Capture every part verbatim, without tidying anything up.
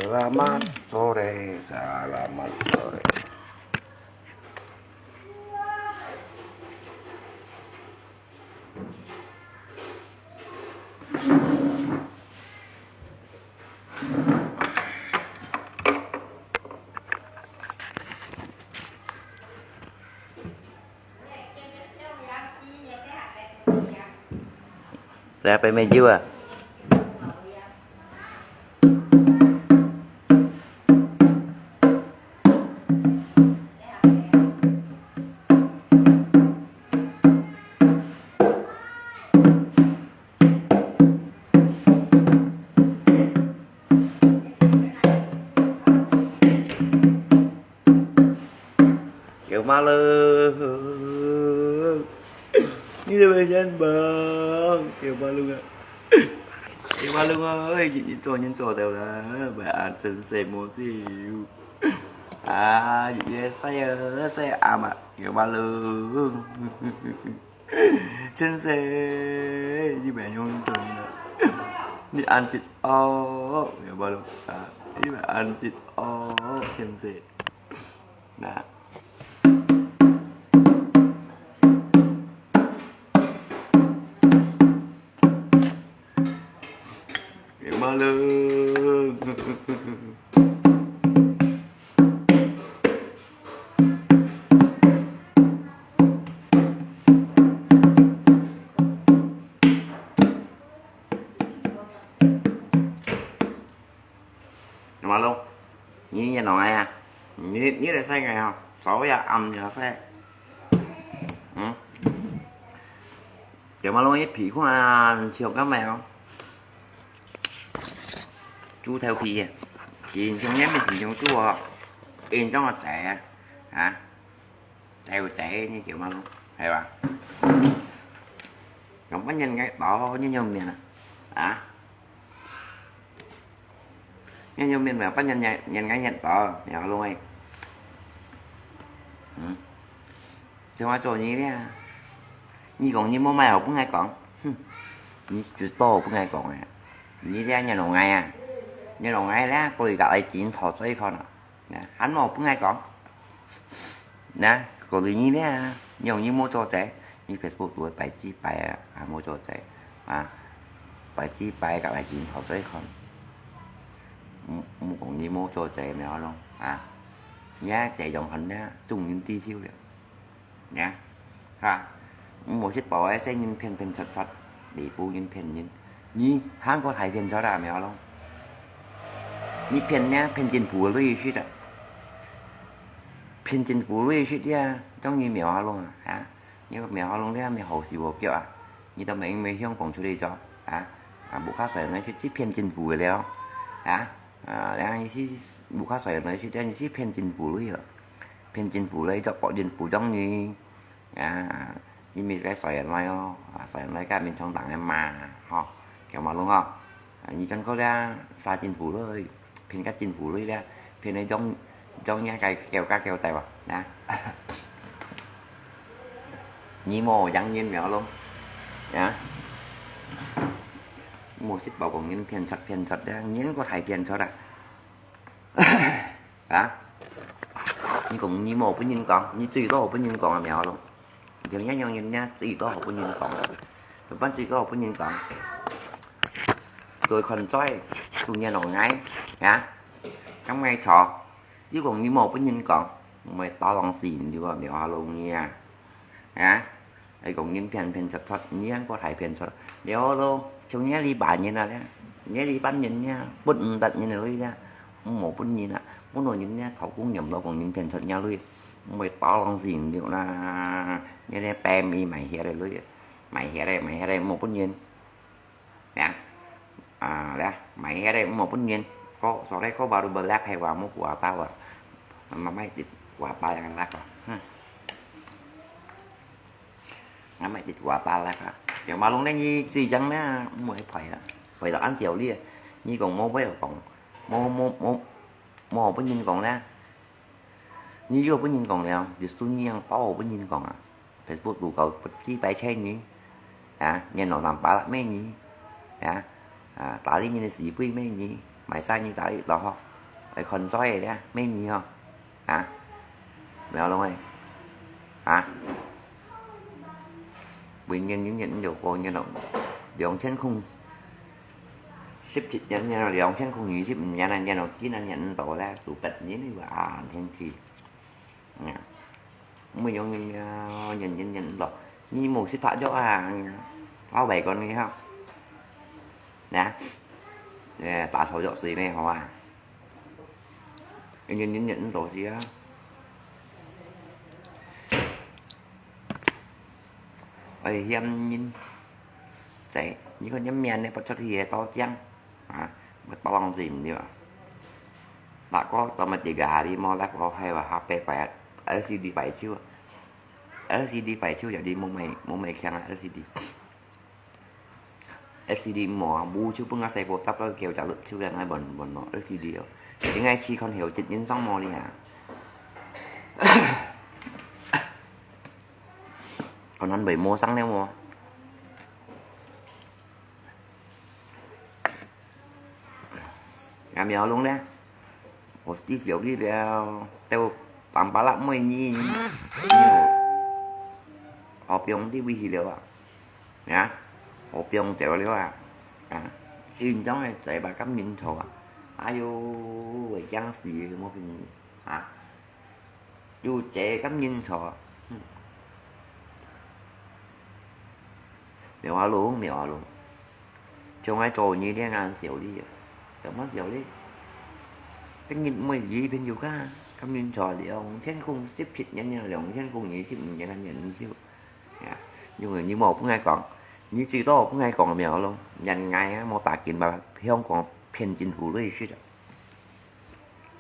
Selamat sore, selamat sore. 在北美洲啊。Kêu Malu. Ni dah main handphone. Kêu Malu ah. Kêu Malu ơi, ni dah main handphone dah lah. Bai an sensei mo siu. Ah, ye saya saya amat. Kêu Malu. Sensei, ni bai yong tun na. Ni an sit o, ya baru. Ah, ni bai an sit o, sensei. Nah. Ya baru. Nè Malu, ni yên lòng ai à? Ni, ni lại sai ngày hả? Sáu giờ ăn giờ sai. Ừ. Kêu Malu, cái phí của anh chiều các mèo. Chú theo phí à? Chỉ trong nhém mình chỉ trong chú à. In trong là trẻ à? Hả? Tèo tèo ni Kêu Malu, hay ba? Yong bân nhân ngai to, nhân yong miên à? À? Nhân yong miên mà bân nhân ngai, nhân ngai nhân to, Mèo Malu ơi. Ừ. Thế mà cho ni lia. Ni kong ni mô mai hổ bưng ngai kong. Hừm. Ni chỉ to bưng ngai kong à. Ni lia nhân lòng ngai à. Nhân lòng ngai lia, cô đi gặp ai chín thọ cho con à. Nè, hán mò bưng ngai kong. Nè, kô lì nyi nè, yong nyi mô cho che, nyi Facebook tu pai chi pai à, hán mô cho che, à, pai chi pai ka lai chín thọ che khon. Mô kong nyi mô cho che mèo long, à, nè, che yong khon nè, chung nyi ti siu liao. Nè, ha, mô sit bảo ai se nyi phiên phiên chot chot, đi bu nyi phiên nyi, nyi hán có thải phiên chot à mèo long. Nyi phiên nè, phiên chính phủ lui sit à. Phiên chính phủ lui sit lia, trong nyi mèo ha long à, ha? Nyi mèo ha long lia, mèo hổ xì hổ kiao à? Nyi tao mèo mèo hiong kong chu đi cho, ha? À, bu khá sỏi nói sit phiên chính phủ liao, ha? À, lia nyi si bu khá sỏi nói sit lia, nyi si phiên chính phủ lui à? Phiên chính phủ lui cho, bỏ chính phủ trong nyi. À, nyi mi cái sỏi nói ô, à, sỏi nói cái mình trong đảng em mà, ho, Kêu Malu ho. À, nyi trong có lia, xa chính phủ lui, phiên cái chính phủ lui lia, phiên nói trong, trong nhà cái kêu cá kêu tài à, nè. Nhi mô yang nyin mèo long. Nè. Mô sit bảo kong nyin phiên chot phiên chot lia, nyin có thải phiên chot à. Hả? Nhi kong nyi mô bưng nyin kong, nhi chui to bưng nyin kong à mèo long. Thiang nhi yong nyin nè, chui to bưng nyin kong. Tụi bân chui to bưng nyin kong. Tôi khon choi, tụi nhi lòng ngai, hả? Trong ngai cho. Nhi kong nyi mô bưng nyin kong, mày to lòng xì, nhi kong mèo ha long nhi à. Hả? Ai kong nyin phiên phiên chot chot, nyi hán có thải phiên chot. Liao long, chung nhi li ba nyin à lia. Nhi li bân nyin nè, bún tat nyin lui lia. Mô bún nyin à, bún nô nyin nè, thảo kung nhầm lo kong nyin phiên chot nhi lui. Mày to lòng xì, nhi na, nhi nè, bèm mi mày hiệt lui. Mày hiệt đây, mày hiệt đây, mô bún nyin. Nè. À, lia, mày hiệt đây, mô bún nhin. Có, sau đây có bao nhiêu black hay qua mua quà tao à. Mà mày thịt quà tao yang lắc à. Hả? Ngắm mày thịt quà tao lắc à. Kêu Malu nè nhi chui chăng nè, mua phải à. Phải là ăn chiều đi. Nhi kong mô bơi kong. Mô, mô, mô, mô bún nhin kong nè. Nhi yua bún nhin kong liao, yua su nhi yang to bún nhin kong à. Facebook tu kau chi pai che nhi. À, nhi nong tam pa lak me nhi. À, à, ta li nhi si bui me nhi. Mai sa nhi ta li to ho. 來看嘴个咧，美女吼，啊，苗龍个，啊，每年年年有過年咯，兩千空十七年年咯，兩千空二十五年啊，年咯，今年年毋到咧，都八年了啊，天氣，嗯。 每樣樣樣樣樣咯，你無食白肉啊，包圍講你吼。吶，誒，打草藥水咩好啊？樣樣樣樣多事啊。哎，嫌人濟，你看你面呢，不出去个多靚。 啊，乜當然毋對啊。Bác có tao mà tiga hari mau left có hay là H P phải L C D phải chiếu. L C D phải chiếu giờ đi mua mày mua mày khen L C D. L C D mua bu chiếu bưng ngã xe cô tắp đó kêu trả lượt chiếu ra ngay bọn bọn nó L C D rồi. Thì ngay khi con hiểu chụp in xong mua đi hả? Còn ăn bảy mua xăng nếu mua. Ngà mèo lung lé. Ủa, tí xíu đi leo. Têu tám ba lạ mười nhi. Nhiều. Họ piông tí vi hì liu à. Nhá. Họ piông chéo liu à. À. In trong này chạy bà cắm nhìn thổ à. Ai dô, vậy chăng xì mua phim hả? Dù chế cắm nhìn thổ. Mèo á lung, mèo á lung. Chúng ai trò như thế ngàn xíu đi. Tao mất xíu đi. Cái nhìn mười gì bên dù cả. Cắm nhìn thổ đi ông. Thiên cung xếp thịt nhá nhá. Lòng thiên cung như xếp nhá nhá nhá xíu. Dạ. Nhưng mà như màu cũng ngay còn. Như chỉ đó cũng ngay còn mèo á lung. Nhăn ngay á, màu tả kín mà. Không còn phiền chính phủ lui xíu.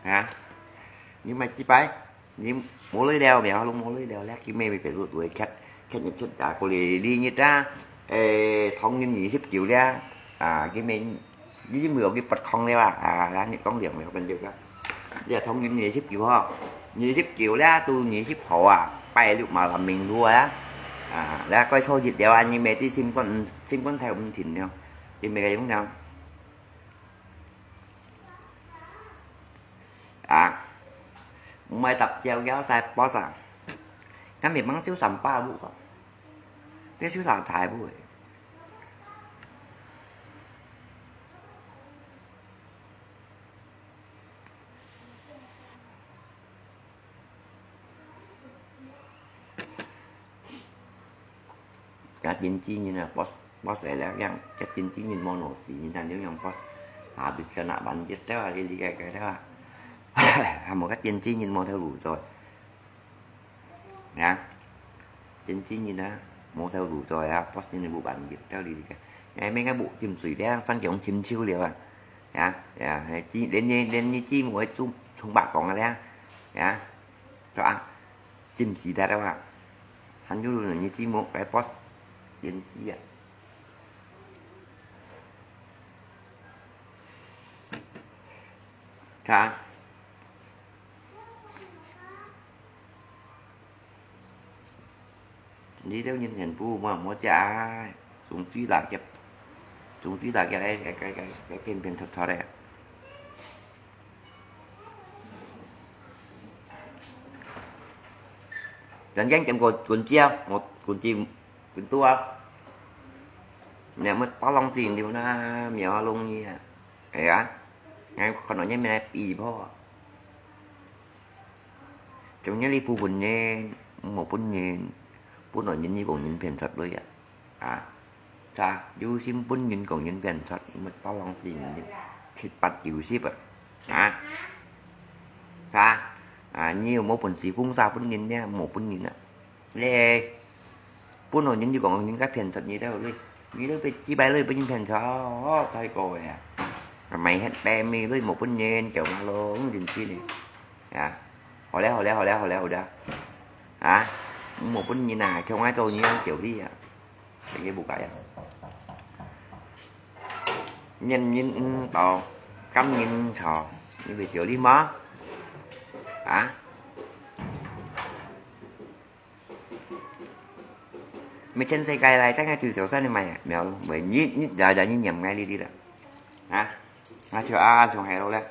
Hả? Nhưng mà chỉ phải, nhưng mua lưới đeo mèo, không mua lưới đeo lát, cái mẹ mày phải lụt đuổi khát, khát nhập khát đã, cô lì đi như ta, ê, thông nhân nhị xếp kiểu lé, à, cái mẹ, đi mười cái bật không lé à, à, lá nhập công điểm mèo bên được á. Giờ thông nhân nhị xếp kiểu ho, nhị xếp kiểu lé, tu nhị xếp hậu à, bay lúc mà làm mình đua á, à, là coi số dịch đeo anh, nhưng mẹ tí sim con, sim con theo mình thìn nhau, thì mẹ cái giống nhau. À, mày tập trèo kéo sai boss à? Ngắm mày mắng xíu sầm pa bụi kok. Cái xíu sầm thái bụi. Các chính trị như là boss, boss ấy là yang, các chính trị như món nổ xí, như là những yang boss, habis kena banjir đó, đi đi cái cái đó. Một các chính trị như món theo đủ rồi. Nha. Chính trị như đó, món theo đủ rồi, à, boss như là vụ banjir đó, đi đi cái. Này, mấy cái vụ chìm sủy đó, sang chống chìm chiêu liều à. Nha, nha, chỉ, đến như, đến như chỉ một cái chung, chung bạc còn cái đó. Nha. Cho ăn. Chim xì tha đâu à. Hẳn nhu lu nụ nhi chi mô cái post. Yên chi à. Tha. Đi theo nhân hiền bu mà mua chả. Chúng chi là kịp. Chúng chi là cái, cái, cái, cái, cái phiên phiên thật thật đấy. Rắn gánh chém cột cuốn chia, một cuốn chia, cuốn tua. Nè, mất bao lòng gì điều na, mèo lông gì à. Ấy á, ngay con nói nhé, mẹ bị bỏ. Chúng nhé, đi bu bún nhé, một bún nhé, bún nói nhé, như cũng nhé phiền thật luôn à. À, ta, dù sim bún nhé, cũng nhé phiền thật, mất bao lòng gì nhé, thịt bát kiểu ship à. À, ta, à, nhiều một bún xí phung xa bún nhé nhé, một bún nhé à. Lê, bún nói nhé, như cũng nhé cái phiền thật như thế rồi. Như thế bị chi bài rồi, bị phiền thật, thay cô à. Mày hết bè mi rồi, một bún nhé, kiểu mà lo, không dính chi này. À, hồi lẽ, hồi lẽ, hồi lẽ, hồi lẽ, hồi lẽ. Hả? Một bún nhé à, trong ai tôi nhé, kiểu đi à. Cái bù cái à. Nhân nhân tàu, cắm nhân thọ, như bị kiểu đi mà. Hả? Mày trên xe cài lại chắc ngay từ tiểu sân này mày à? Mèo, bởi nhít, nhít, giờ, giờ nhít nhầm ngay đi đi rồi. Hả? Hả, chưa, à, xuống hè đâu đấy.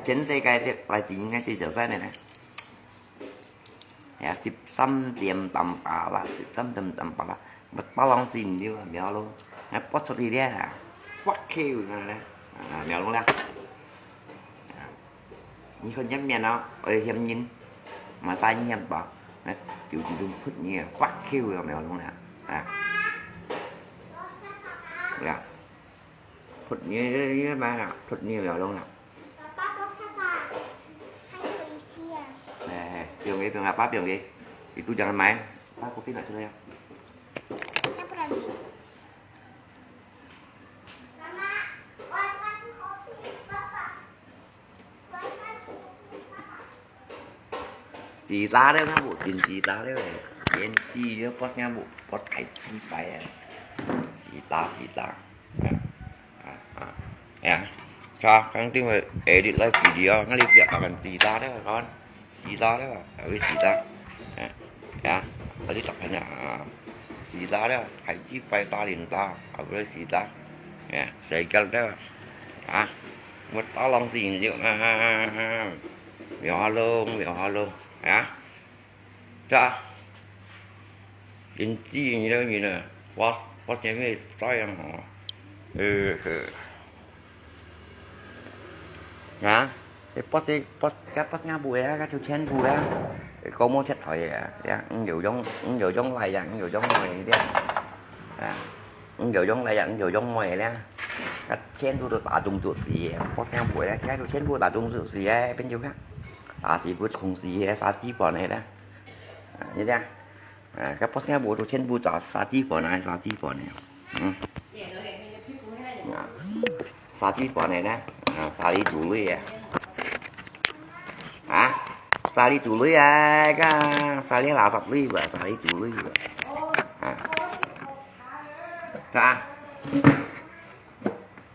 全世界最大隻个水手山个呢。哎呀，十三點淡薄啦，十三點淡薄啦，麥巴朗真了，苗龍，啊，發出去了，發球了呢，啊，苗龍了。啊，你看前面哦，愛嫌人，嘛三嫌吧，啊，就自动出你，發球了，苗龙了，啊，对啊。 出你，你，你買啦，出你苗龍啦。爸爸，多看看，还有一些。哎，哎，不用给，不用给，爸爸不用给，你都讲买，把果皮拿出来呀。要不然你，妈妈，我要吃果皮，爸爸。 自大了，那無真自大了，年紀了，發現無，發大自大啊，自大自大，啊啊啊，呀，係啊，肯定會edit來video，那你不要看自大了，看，自大了，還會自大，啊，呀，還是打開啊，自大了，大自大，大人大，還會自大，呀，誰教的，啊？ 我打冷戰了啊！苗龍，苗龍啊！這，人知你了你呢，我我前面這樣吼，呃，啊，這不是不這不是不會啊，這就全部啊，高莫切台啊，呀，你有用你有用來呀，你有用來呀，啊。 你有用來呀，你有用來咧，該全部都打中就是耶，我聽過咧，該都全部打中就是耶，變就看，打死不空死耶，殺雞飯的咧，啊，你聽，啊，該不聽無都全部打殺雞飯啊，殺雞飯的，嗯，啊，殺雞飯的咧，啊，沙梨土雷啊。 啊，沙梨土雷啊，該沙梨垃圾雷吧，沙梨土雷吧。啊，係啊，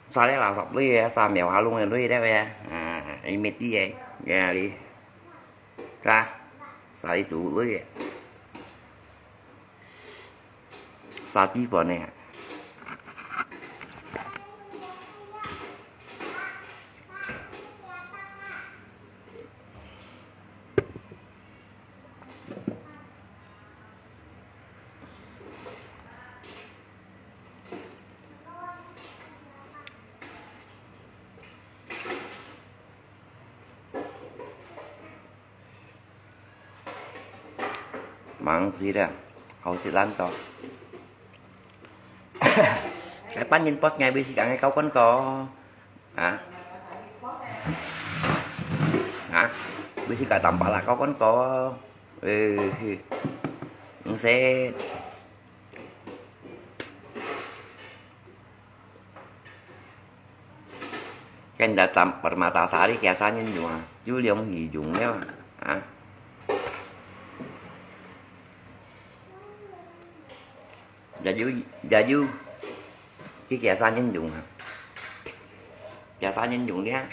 沙梨垃圾雷啊，沙苗下弄个雷對不對？啊，你没地哎，呀哩，係啊，沙梨土雷啊。 沙梨飯呢？忙死了，好食懶做。該半年boss ngai bisi kang kau kon ko. Hah? Hah? Bisi ka tampalak kau kon ko. Eh, hi. Ngset. Kan datang Permatasari kiasan yun yung ah. Yu liang hi yung liao ah. Ha? Jayu, jayu. Ki kiasan yun yung ah. Kiasan yun yung liao.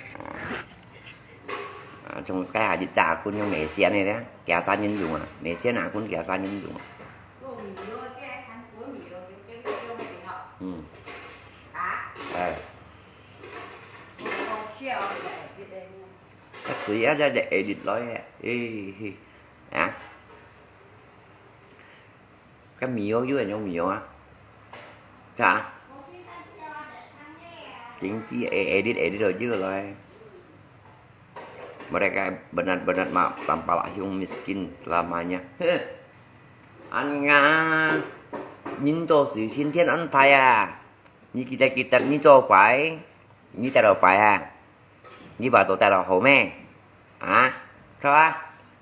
Ah, chung kai ha jit ja kun yung mesian ni liao. Kiasan yun yung ah. Mesian ah kun kiasan yun yung ah. 嗯。哎。啊，水啊，這就edit來啊。哎，嘿。啊？該苗有人用苗啊？啥？經濟edit，edit到這個來。 Mereka benar-benar ma-, tampalak hiung miskin selamanya. Heh. An nga, nyin to si sin tian an pai ah. Ni kita-kita ni to pai, ni ta lo pai ah. Ni ba to ta lo ho me. Ah, to ah.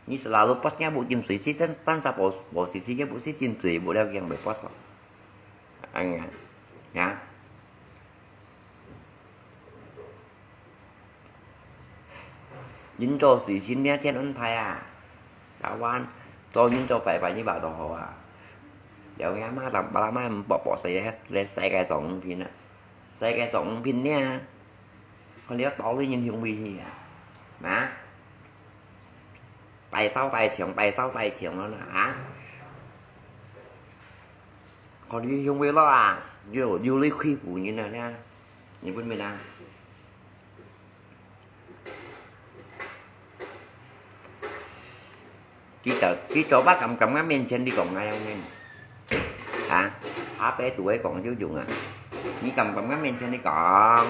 Ni selalu pas nya bu jim sui si tan, tan sa bo, bo si si ya bu si jim sui bu liao kiang bai pas lo. An nga. Ya. Nyin做事情呢，天安排啊，台灣做人做拜拜，你話到好啊。有阿媽同爸媽毋博博死咧，世界上五片啊，世界上五片呢，看你要到底人雄偉去啊，啊？大燒大搶，大燒大搶了呢，啊？看你雄偉了啊，又又來欺負人了呢，你不明啊？佢做，佢做把敢敢个面前你講𠊎樣呢？啊？阿伯都會講就用啊。你敢敢个面前你講，啊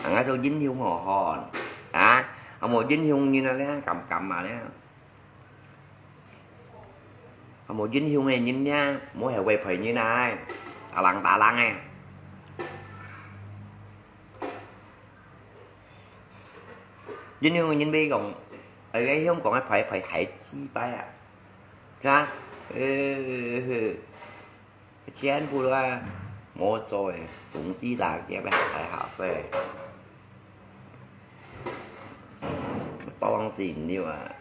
，𠊎做英雄好漢，啊？啊，無英雄人啊咧，敢敢啊咧？啊，無英雄个人咧，無係會陪人啊，打人打人个。 因為人會講，哎，香港个牌牌係雞排啊，是吧？呃，全部都啊，無做个，總之啦，這個還好，對。當時你啊，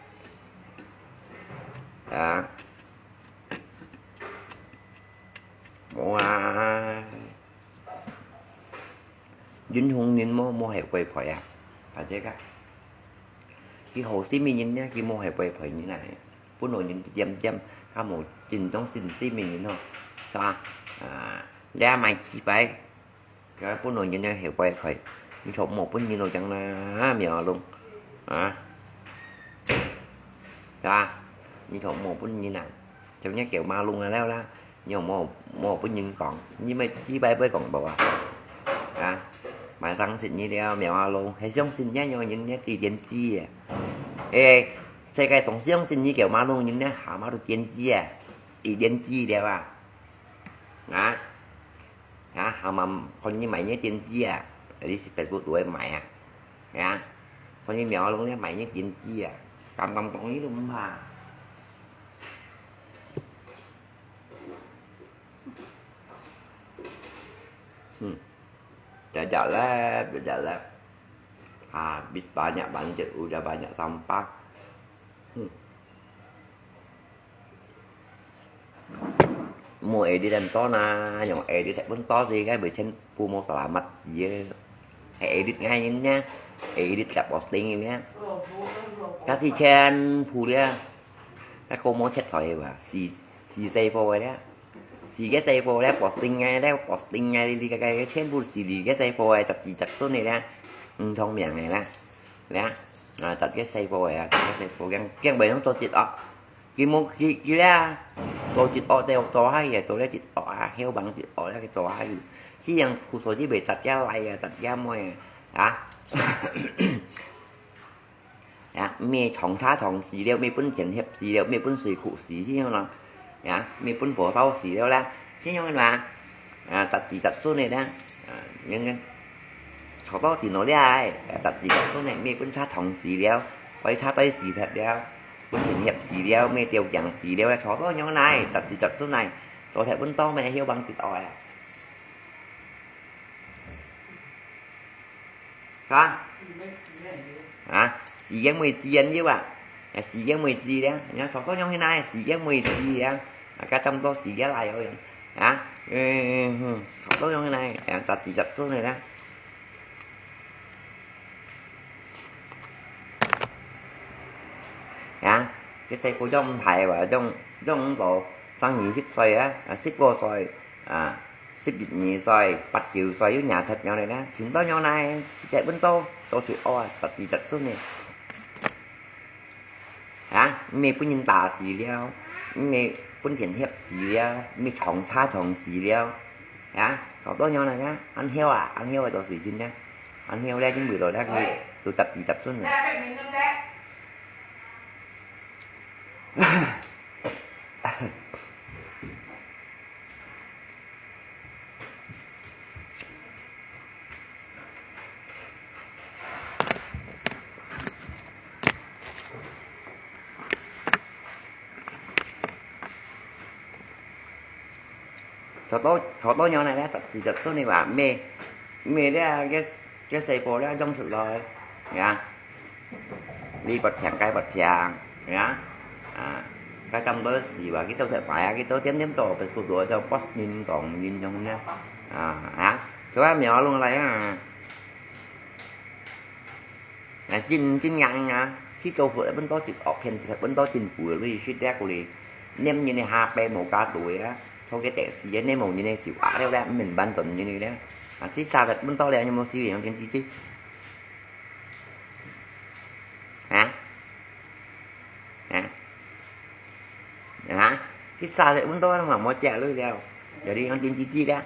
啊，無啊。 英雄人無，無係會陪啊，大家看。佢好心个人呢，佢無係會陪人啊，本來人恬恬，較無真正信心个人吼，是吧？啊，你買雞排，該本來人呢係會陪，你就莫分人咯，講啦，苗龍，啊，是吧？你就莫分人啊。 像你叫馬龍啊了啦，你又無，無分人講，你乜雞排會講到啊？啊，買相信你了，苗阿龍，係相信你樣人，你知電子啊。誒，世界上相信你叫馬龍人呢，下馬都電子啊，知電子了啊。啊？ 啊，還嘛看你買你電子啊，你係Facebook都會買啊，啊，看你苗龍咧買你電子啊，敢敢講你都毋怕。Hmm, jalan, berjalan. Habis banyak banjir, udah banyak sampah. Hmm. 無edit恁多啦，用edit本多時，該會全部無selamat个。係edit𠊎人呢，edit个posting个呢。該係全部了，該個無切菜个吧，死，死細胞个了，死个細胞了，posting个了，posting个，你，你，該，該全部死个細胞个，十幾十歲个了，毋同名个啦，了，啊，十个細胞个啊，十个細胞，驚，驚會用做節哦。 佢無，佢，佢咧，做一惡就做下去，做了一惡啊，囂幫一惡了，佢做下去。死人苦手就袂十隻倈啊，十隻妹啊，啊？啊，毋係長差長死了，毋係分天協死了，毋係分水庫死，死了咯。啊，毋係分火燒死了啦，死了啦。啊，十幾十歲个啦，啊，人人坐到電腦了，啊，十幾十歲个，毋係分差長死了，對差對死忒了。 分天協死了，咩吊頸死了，坐到樣來，十四十歲來，做忒分當咩，囂幫跌倒啊。哈？啊，死个妹子人有啊，啊，死个妹子了，人家坐到樣去來，死个妹子了，啊，該差毋多死个來哦，啊，嗯，嗯，嗯，坐到樣去來，啊，十四十歲个啦。 啊，該細個種毋大哇，種，種到三二十歲啊，啊，十五歲，啊，十一二歲，八九歲又惹忒樣个啦，尋到樣來，直接問到，到處屙啊，十二十歲呢。啊，毋係分人打死了，毋係分天協死了，毋係撞車撞死了，啊，坐到樣來啊，恁囂啊，恁囂啊，做事情呢，恁囂咧，真為到咧，佢都十二十歲了。 坐到，坐到樣來咧，十二十歲呢哇，毋係，毋係咧，該，該細胞咧，種出來，呀。 你發病，該發病，呀？啊，該差毋多死吧，佢做食牌啊，佢做點點到，Facebook度做post人講人種呢。啊，啊，做下苗龍來啊。啊，真，真硬啊，死做佛，分到一惡，騙佛，分到真富，你識得个哩。念人个下輩無加多个啊，坐个的士，念無人个手啊，了了，毋免辦轉人个了。啊，死殺个，分到了，有無死人，真自己。 啊？啊？沙石溫度嘛，無食落了，有啲用電子紙了。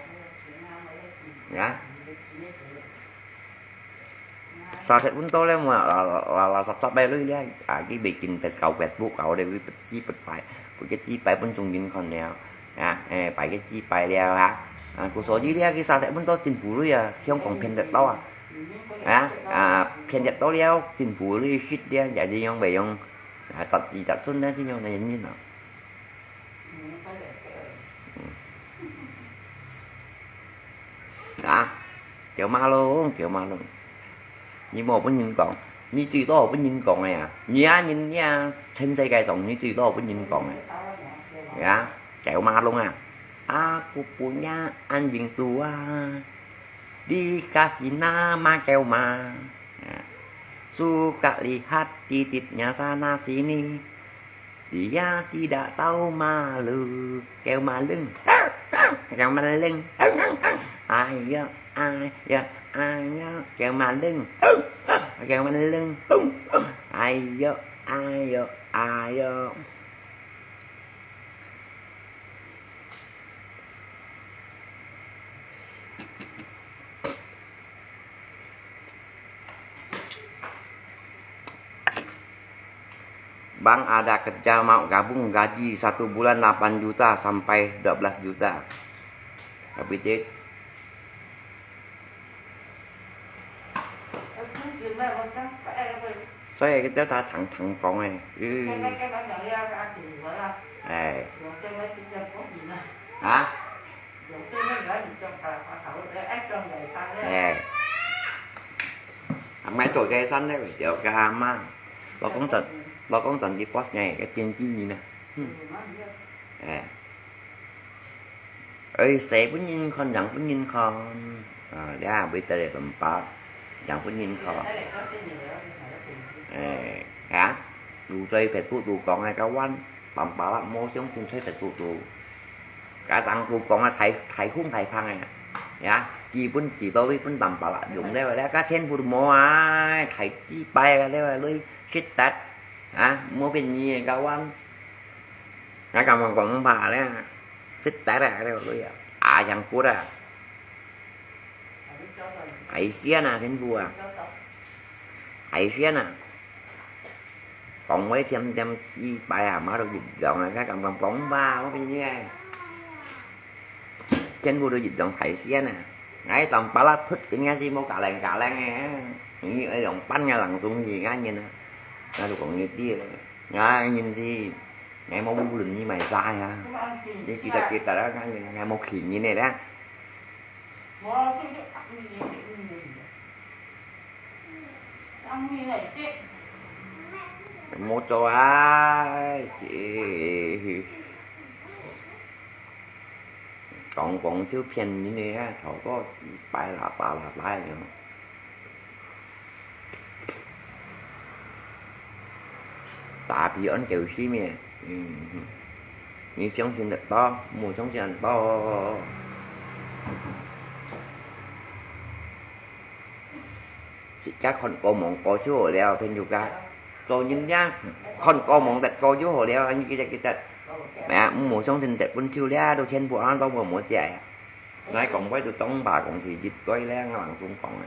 啊？沙石溫度了嘛，啦啦啦啦雜雜个落了，啊，佢未見得搞Facebook，搞了佢不知不擺，不个知擺分眾人看了，啊，誒，擺个知擺了啊，啊，故所以了，佢沙石溫度政府落啊，香港騙得到啊，啊，啊，騙得到了，政府落食了，也是用未用，啊，十二十寸呢，就用來忍啊。 啊，狗馬龍，狗馬龍，你無分人講，你最多分人講个啊！你啊，人啊，全世界上你最多分人講个，啊，狗馬龍啊！Aku punya anjing tua, dikasih nama Keoma. Suka lihat titiknya sana sini. Dia tidak tahu malu. Kêu mà lưng. Kêu mà lưng. Ayo, ayo, ayo. Kêu mà lưng. Kêu mà lưng. Ayo, ayo, ayo. Bang ada kerja mau gabung, gaji satu bulan lapan juta sampai dua belas juta. Tapi dia, 所以佢兜打糖糖講誒，嗯，哎，啊？ 哎，阿姆做該山咧，就个阿媽，老公轉，老公轉去boss呢，个電子人啊，嗯，哎，哎，細分人看，人分人看，啊，你啊，會得來分包，人分人看，哎，啊，有在Facebook度講个，个彎。 Tampalak無相信在Facebook度。Kadang都講啊，太，太空太空啊，呀，基本幾多你分Tampalak用了，了，該全部都無啊，太雞掰啊，了，你識得啊，無變你个kawan。𠊎感覺講話咧，識得啊，了，你啊，啊，yang good啊，海鮮啊，全部啊，海鮮啊。 講話甜甜雞掰啊，嘛都一樣啊，該感覺講話，我跟你講，全部都一樣海鮮啊。𠊎當巴拉突，應該是無加零加零个，你愛用搬个人送去，𠊎人啊，𠊎都講你知了，𠊎人是，𠊎無無論你買啥呀，你記得記得啦，𠊎人，𠊎無氣人个啦。 無做啊，講講就騙人个啊，頭過擺啦擺啦擺了。 打比安狗屎咩？嗯，你相信得到，莫相信得到。自家看過望過就好了，朋友家。做人家，看過望得過就好了，你記得記得。哎呀，莫相信得分手了，都全部安到我莫姐。 𠊎講話都當把講是一堆咧，𠊎人送講啊。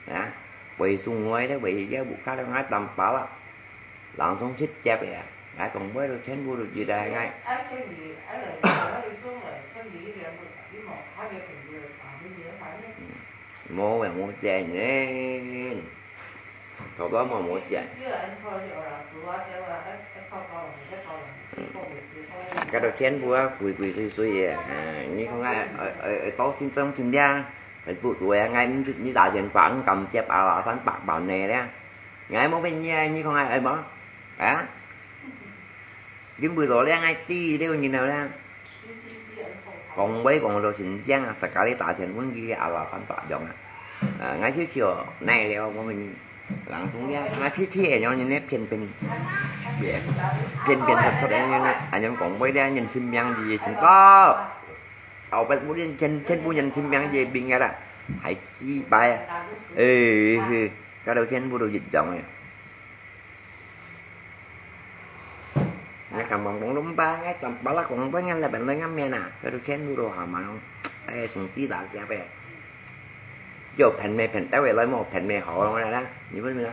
嗯。啊，會送𠊎咧，會要屋下咧，𠊎當巴啦。人送直接个啊，𠊎講話都全部都記得𠊎。嗯，無啊，無錢呢。 頭到毛毛姐。該兜全部啊，鬼鬼祟祟个，啊，你看啊，呃，呃，呃，到新庄新店，Facebook度啊，𠊎你，你打電話，你敢接啊，三百萬个咧，𠊎無騙你啊，你看啊，哎無？啊？ 你為了戀愛第六年了啦。講話講到真正啊，sekali打電話去啊，老闆打電啊。啊，𠊎就笑，奈了，我們人中央，啊，去去个，然後人家偏偏，偏偏出出來，人家，啊，人講話咧，人性命的真高。後背無人全，全部人性命的病啊啦，還失敗啊。哎，嘿。該兜全部都一樣个。你看，忙忙弄吧，哎，咱巴拉光光，俺來本來俺面啊，該兜全部都好忙，哎，生意大家呗。有骗咩骗，到位來無骗咩好了啦，你问问啊。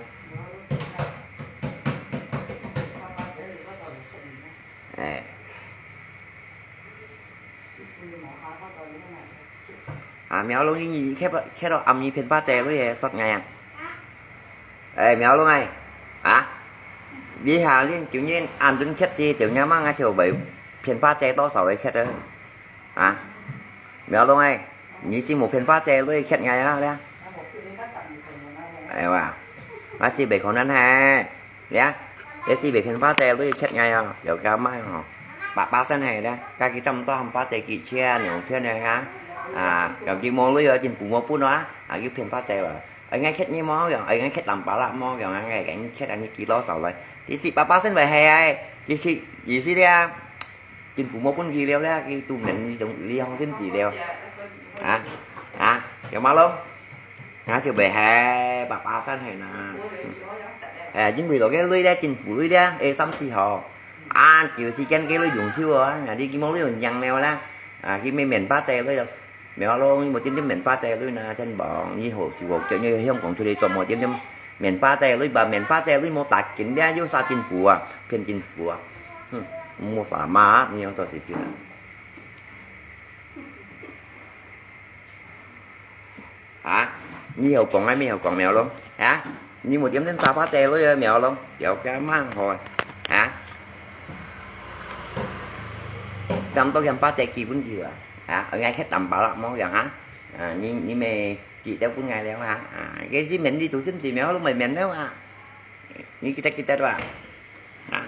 哎。 啊，苗龍，你，你看到，看到阿咪騙巴姐女个說𠊎啊？哎，苗龍哎，啊，你下恁久年安頓客仔，就仰般啊就會騙巴姐多少个客啊？啊，苗龍哎，你是無騙巴姐女个客𠊎啊咧？哎哇，那是袂可能嘿。 呀，這是袂騙巴姐女个客𠊎哦，有个賣吼，百巴仙係咧，家己差毋多含巴姐幾千、兩千个哈。啊，有佢無女哦，真父母分哦，啊，又騙巴姐哦。哎，𠊎客你無用，哎，𠊎客淡薄啦無用，哎，𠊎客啊，你幾多少來？其實百巴仙會係哎，其實意思咧，真父母分佢了咧，佢都免你用，你用心治療。啊，啊，有嗎咯？ 𠊎就袂係，百巴仙係啦。哎，因為落个鐳咧，政府鐳咧，哎，三四號。啊，就時間个鐳用手哦，啊，你佢無鐳用樣了啦。啊，佢免免巴姐鐳咯，無咯，你無點點免巴姐鐳啦，真忙。你好，是好，叫你香港出去做無點點免巴姐鐳吧，免巴姐鐳無打緊咧，又殺政府啊，騙政府啊。哼，無啥嘛，你用多時間啊。 啊，你有講啊，沒有講苗龍？啊，你無點點打巴姐女啊，苗龍，有个蠻好啊。啊，咁多人巴姐基本就啊，啊，𠊎客淡薄啦，無樣啊。啊，你，你咪記得分𠊎了啊。啊，該是免你做真是苗龍咪免了啊。你記得，記得吧？啊。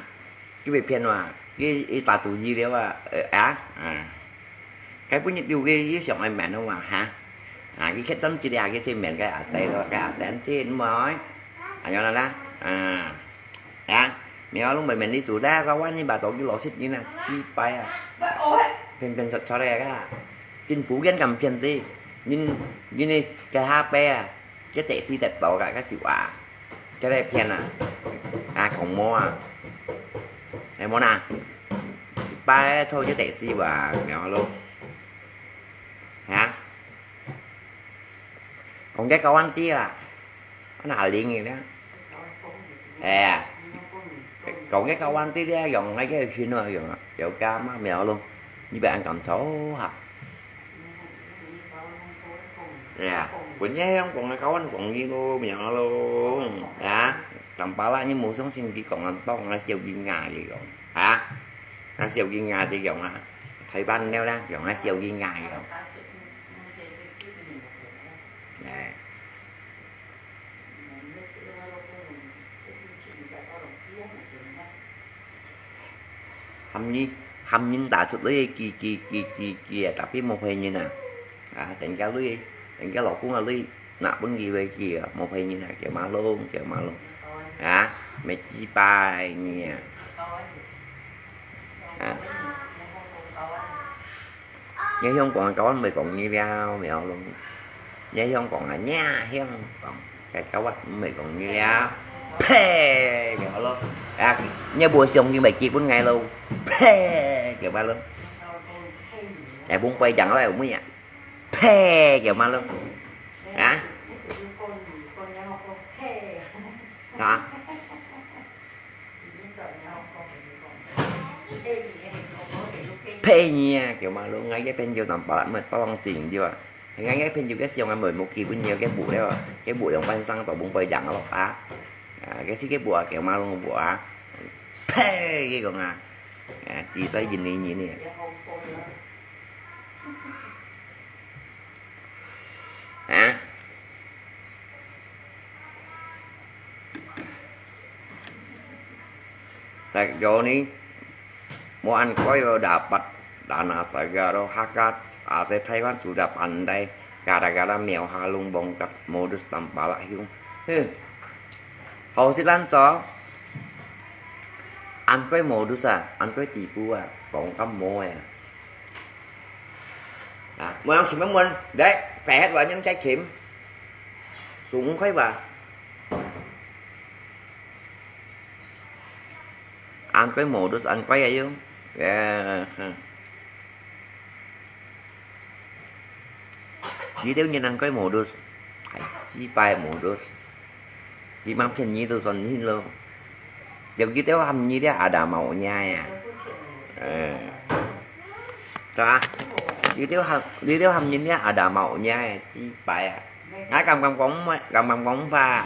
佢會騙哇，佢，佢打賭輸了啊，呃，啊，啊。該本日有个佢想愛免个嘛，哈？啊，佢決心一下，佢先免个阿仔咯，个阿仔先毋愛。啊，樣啦啦，啊，啊，苗龍會免你做啦，个話你把到佢老實人啊，幾擺啊，騙騙出出來个，真不敢敢騙子，人，人个个下輩啊， 這地勢得到个，該就話，這个騙啊，啊，講無啊，係無啦？一擺錯這地勢話，苗龍，啊，講个高安低啊，哪靈个呢？哎呀，講个高安低咧，用該个圈啊，用啊，有加嘛苗龍，你別恁敢錯哈。 哎呀，本來香港个高安講你咯，苗龍，啊，淡薄啦，你無相信佢講啊，當啊小囡仔个樣，啊，啊小囡仔个樣啊，台灣了啦，用啊小囡仔个樣。哎。 喊人，喊人打出來，佢，佢，佢，佢，佢啊，tapi無回應啊。啊，等下女，等下老公啊，女，拿分佢回去啊，無回應啊，叫馬龍，叫馬龍。啊，乜幾百年啊。啊。 你香港个高安毋係講你了，苗龍。你香港啊，你香港个高安毋係講你了。呸，苗龍。啊，你無相信咪寄分𠊎咯。呸，叫馬龍。哎，分佢講來有咩啊？呸，叫馬龍。啊？啊？ 呸你啊，叫馬龍，𠊎个朋友淡薄啦，毋係當正對啊。𠊎个朋友个相啊，無，無基本有个無了啊，个無用半生都無會養咯啊。啊，个是个無啊，叫馬龍無啊。呸，佢講啊，啊，第三人你你你。 啊？Sejauh ini, mo an koyo dapat dana sagalo hakat ate Taiwan sudah pandai gara-gara mèo halung bongkat modus tampalak hiung. Heh. Hau sit lan cho. An koi modus à, an koi tỷ步à, bongkat mo à. 啊，無人尋問問，來，白黑話人在尋，總開話。恁个modus，恁个啊又。哎，哼。幾多年恁个modus，還幾擺modus，幾萬便宜都算hin咯。有幾多喊你這ada maunya呀？哎，是吧？有幾多喊，有幾多喊你這ada maunya呀？幾擺啊？ 𠊎敢敢講，敢敢講法，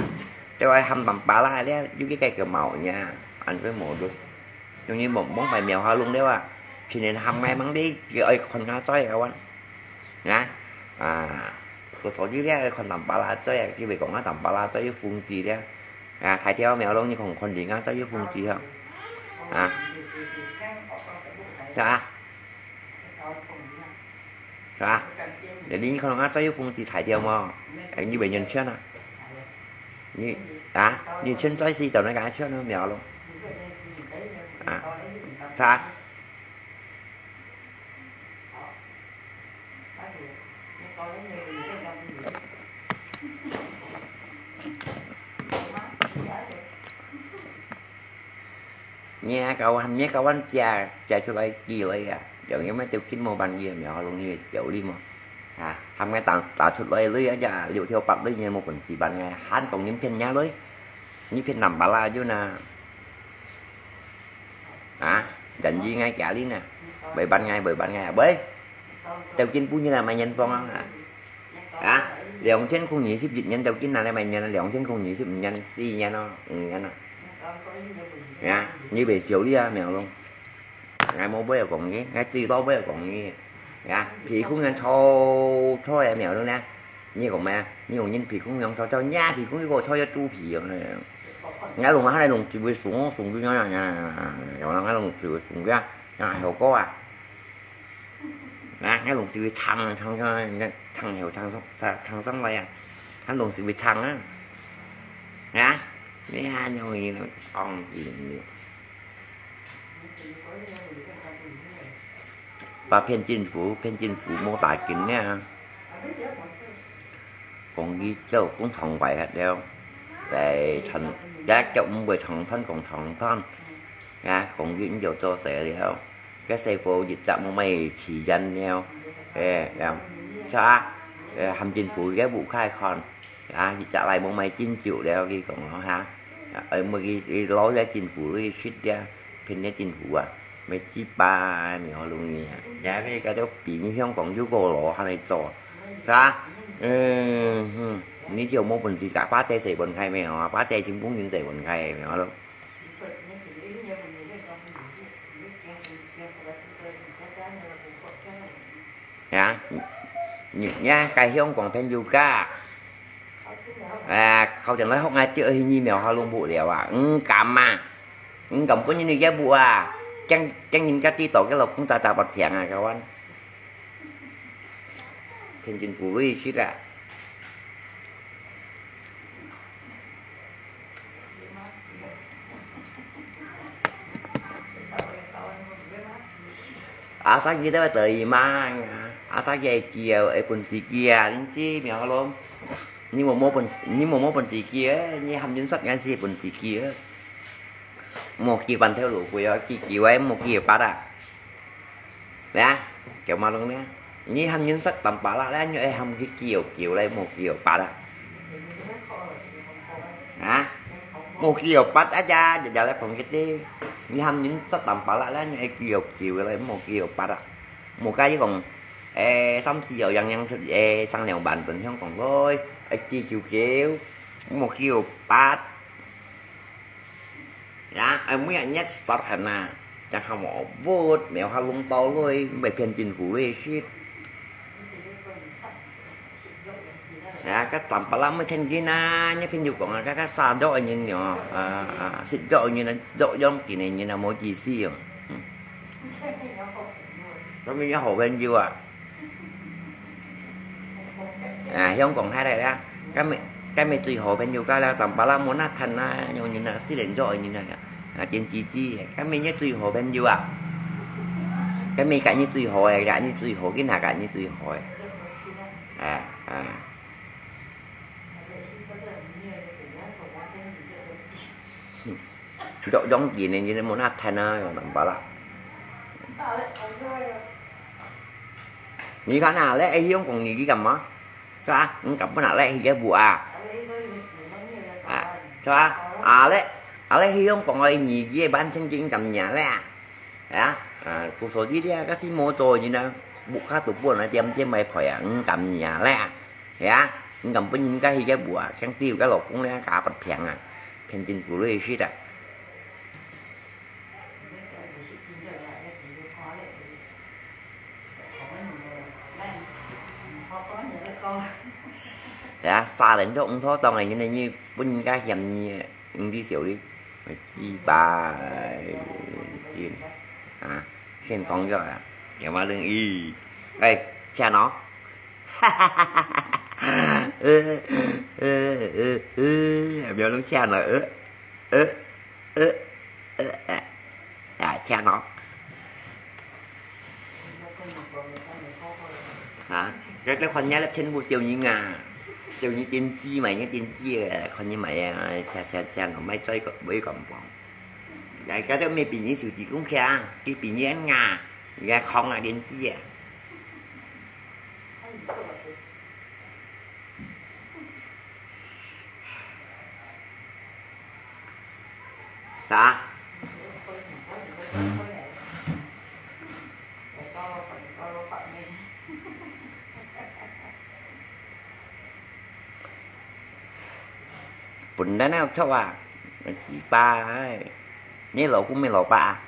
對𠊎喊tampalak這，有幾個个maunya，恁个modus。因為望望擺廟下弄了啊，天天喊𠊎吂知，佢愛看𠊎嘴啊，啊，啊，佢所以這愛看tampalak嘴啊，佢會講啊，tampalak嘴有風紀了，啊，大條廟弄你看看人家嘴有風紀啊，啊，是啊。 是吧？你可能啊，再有工資裁掉嘛，哎，你會nhận錢啊？你啊，你錢再是找那個錢都沒有了，啊，是吧？ 你搞完，你搞完借，借出來寄來啊，用因為條件無辦法，然後容易小利嘛。啊，他們打，打出來鐳啊，這六條八鐳你無本事辦啊，還講你騙人家鐳，你騙tampalak就那。啊，人家愛家裡呢，會辦啊，會辦啊，喂，條件不你來買人幫啊。 啊，兩千空二十一年到今哪裡買年啊？兩千空二十五年，四年咯，五年咯。啊，你會笑你啊，苗龍。𠊎無會講你，𠊎最多會講你。啊，皮膚人臭臭个苗龍呢？你講咩？你用人皮膚人臭臭，你皮膚又臭又豬皮哦。𠊎龍下來龍就會送送佢呀呀呀，𠊎龍就會送佢啊，啊，好過啊。 啊，該東西會撐啊，撐上來，撐後，撐上，撐，撐上來啊，該東西會撐啊。啊，你看，你會當心的。把騙政府，騙政府莫打緊呢。講佢做工廠壞忒了，在長，也叫毋會長短講長短，啊，講佢就做事了。 該細伙一隻無買起煙了，誒，了，啥？誒，喊政府个屋開看，啊，一隻來無買金酒了，佢講咯哈，誒，無佢，佢攞个政府去食了，騙个政府啊，買幾百苗東西啊，也係該兜比你香港又過羅還來做，啥？嗯，嗯，你就無本事，把這細分開咩？哦，把這全部人細分開咩？哦。 呀，你，你，你該香港朋友家，啊，靠近來學𠊎釣魚苗下弄不了啊，毋敢啊，毋敢分人家屋啊，驚，驚人家知道个老公打打不平啊，kawan。 騙政府鐳食啊。Asal kita terima, asal kita kêu, eh, pun sikit, ini mau mau pun, ini mau mau pun sikit, ini ham jin sat ngan si pun sikit. Mau kêu pan theo lũ quỷ, kêu kêu ai mau kêu pat à. Nè, kêu mà luôn nè. Ni ham nhân sat tắm pá lạ lẽ, ñu ai ham cái kiểu kiểu lẽ, một kiểu pá lạ. Hả? Một kiểu pá lạ cha, giờ giờ lẽ phòng cái tê. Ni ham nhân sat tắm pá lạ lẽ, ñu ai kiểu kiểu lẽ, một kiểu pá lạ. Một cái chứ còn, ê, sắm xì dầu yang yang, ê, sang lèo bản tuần hương còn thôi. Ê, chi kiểu kiểu. Một kiểu pá. Ya, ai, mui ya nyet start hana. Chang ha mo bot, mèo ha lung tau lui, bai phiên chính phủ lui shit. Ya, các tạm pala mới thành cái na, nhớ phiên du kong, các, các xa dọ nhìn nhỏ, à, à, xịt dọ nhìn, dọ dòng kỳ này nhìn là mỗi kỳ si rồi. Có mình nhớ hổ bên du à. À, Hiếu còn hai đây đó. Cái mẹ, cái mẹ tùy hổ bên du cái là tầm ba la muốn nát thân á, nhưng nhìn là xí lên rồi nhìn là, à, trên chi chi. Cái mẹ nhớ tùy hổ bên du à. Cái mẹ cả như tùy hổ, cả như tùy hổ, cái nào cả như tùy hổ. À, à. 用，用錢呢，你無那聽啊，用南巴啦。你看啊，你愛用講你去幹嘛？是吧？你敢不拿來去个屋啊？啊，是吧？啊，你，啊，你用講个你个半千金敢拿來啊？啊，啊，不說你這个是無做人啊，屋下都不能點點買菜啊，你敢拿來啊？啊，你敢分人家去个屋啊？像你有个老公咧，假不平啊，騙政府利息的。 呀，殺人就毋妥當个，因為你分人家嫌你个，你知曉哩？一百斤啊，先講咗啊，有冇人意？哎，錢哦。呃，呃，呃，呃，有沒有人錢了？呃，呃，呃，呃，呃。 啊，錢哦。啊，這，這款人全部小人啊，小人電子嘛，人電子个，看你買啊，錢，錢，錢哦，買最個，買個磅。哎，這都沒比你手機公強，佢比你硬啊，人家扛啊，電子啊。 啊？本來那錯啊，雞巴哎，你老公沒老爸啊？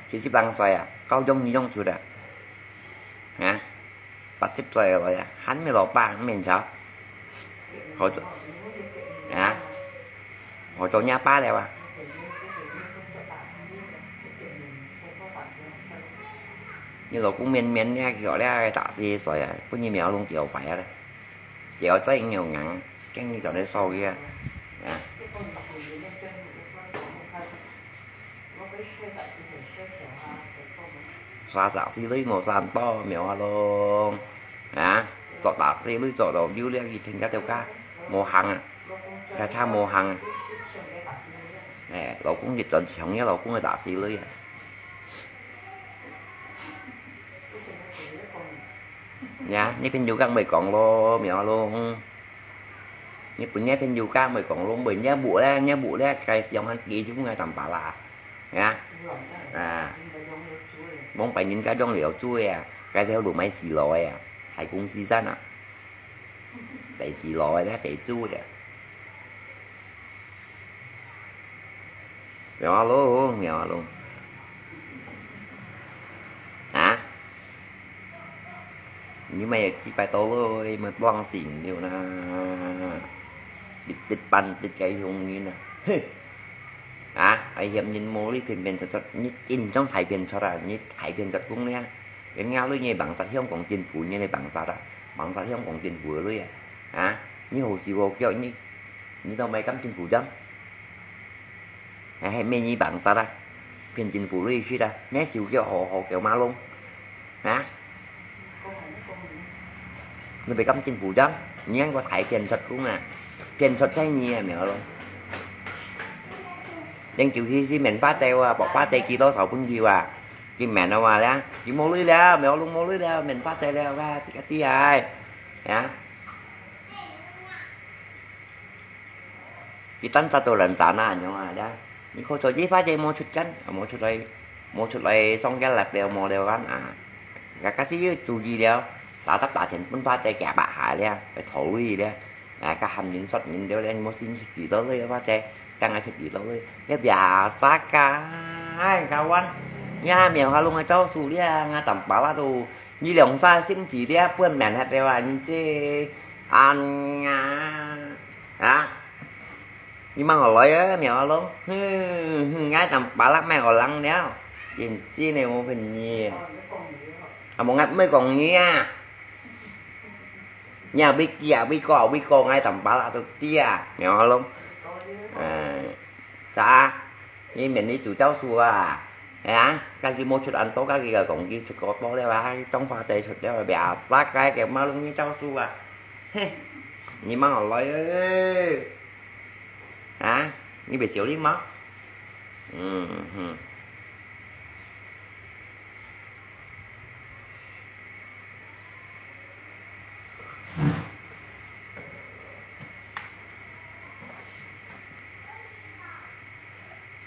七十零歲啊，高中你用出的啊？ 八十歲了呀，還沒老爸，免吵。好做，啊？好做若爸了啊？你老公面面呢，叫了打死歲啊，分你苗龍叫壞啊咧，叫再有硬，跟你講的少爺啊，啊？ 殺，殺死你無三多，苗阿龍。啊？做打死你做到有了，一天个頭家無行啊，家差無行啊。哎，老公一轉牆，你老公會打死你啊。呀，你朋友講會講咯，苗阿龍。 你分若朋友講，會講攏分若屋咧，若屋咧，該想下幾種个當巴拉，啊？啊，望別人家種了水啊，該條路買死路个啊，海公西山啊，誰死路个咧，誰住个。 苗阿龍，苗阿龍。啊？你買幾百多咯，你買當心了啦。一滴半滴个凶人啊。哼！啊，ai嫌人無你騙騙出出，你緊張太騙出啊，你太騙出公了。人家你你幫殺香港政府，你來幫殺啊，幫殺香港政府个你啊。啊？你好笑好叫，你，你都買敢政府章？ 哎，係咩你幫殺啊？騙政府利息啊？你手腳好好叫馬龍，啊？你會敢政府章？你應該太騙出公啊，騙出在你啊，苗龍。零九七四棉花仔啊，薄花仔幾多少分佢啊？佢棉啊話咧，佢無鐳了，苗龍無鐳了，棉花仔了啊，這個D I，啊？ 佢單殺到人斬啊，恁樣啊，呀，你可做這花姐無出間，無出來，無出來上街立了，無了間啊。該，該時又注意了，打打打錢分花姐夾把下了，來討鐳了，啊，該喊人殺人了，你無先出幾多鐳，花姐，剛剛出幾多鐳，也別殺个，哎，kawan，呀，苗阿龍个招數了，啊，當巴拉都，你兩三星期了，分免忒了啊，你這，哎呀。 啊？你吂好來啊，苗阿龍？哼，哼，𠊎當巴拉賣好人了，認真个，無騙你。啊，無，𠊎毋係講你啊。你也會記啊，會講，會講，𠊎當巴拉都知啊，苗阿龍。哎，咋？你面你做招數啊？哎呀，家己無出恁多，家己个講佢出過多了啊，當花仔出了，別殺該个馬龍你招數啊。 嘿，你吂好來欸！啊，你會笑你嗎？嗯哼。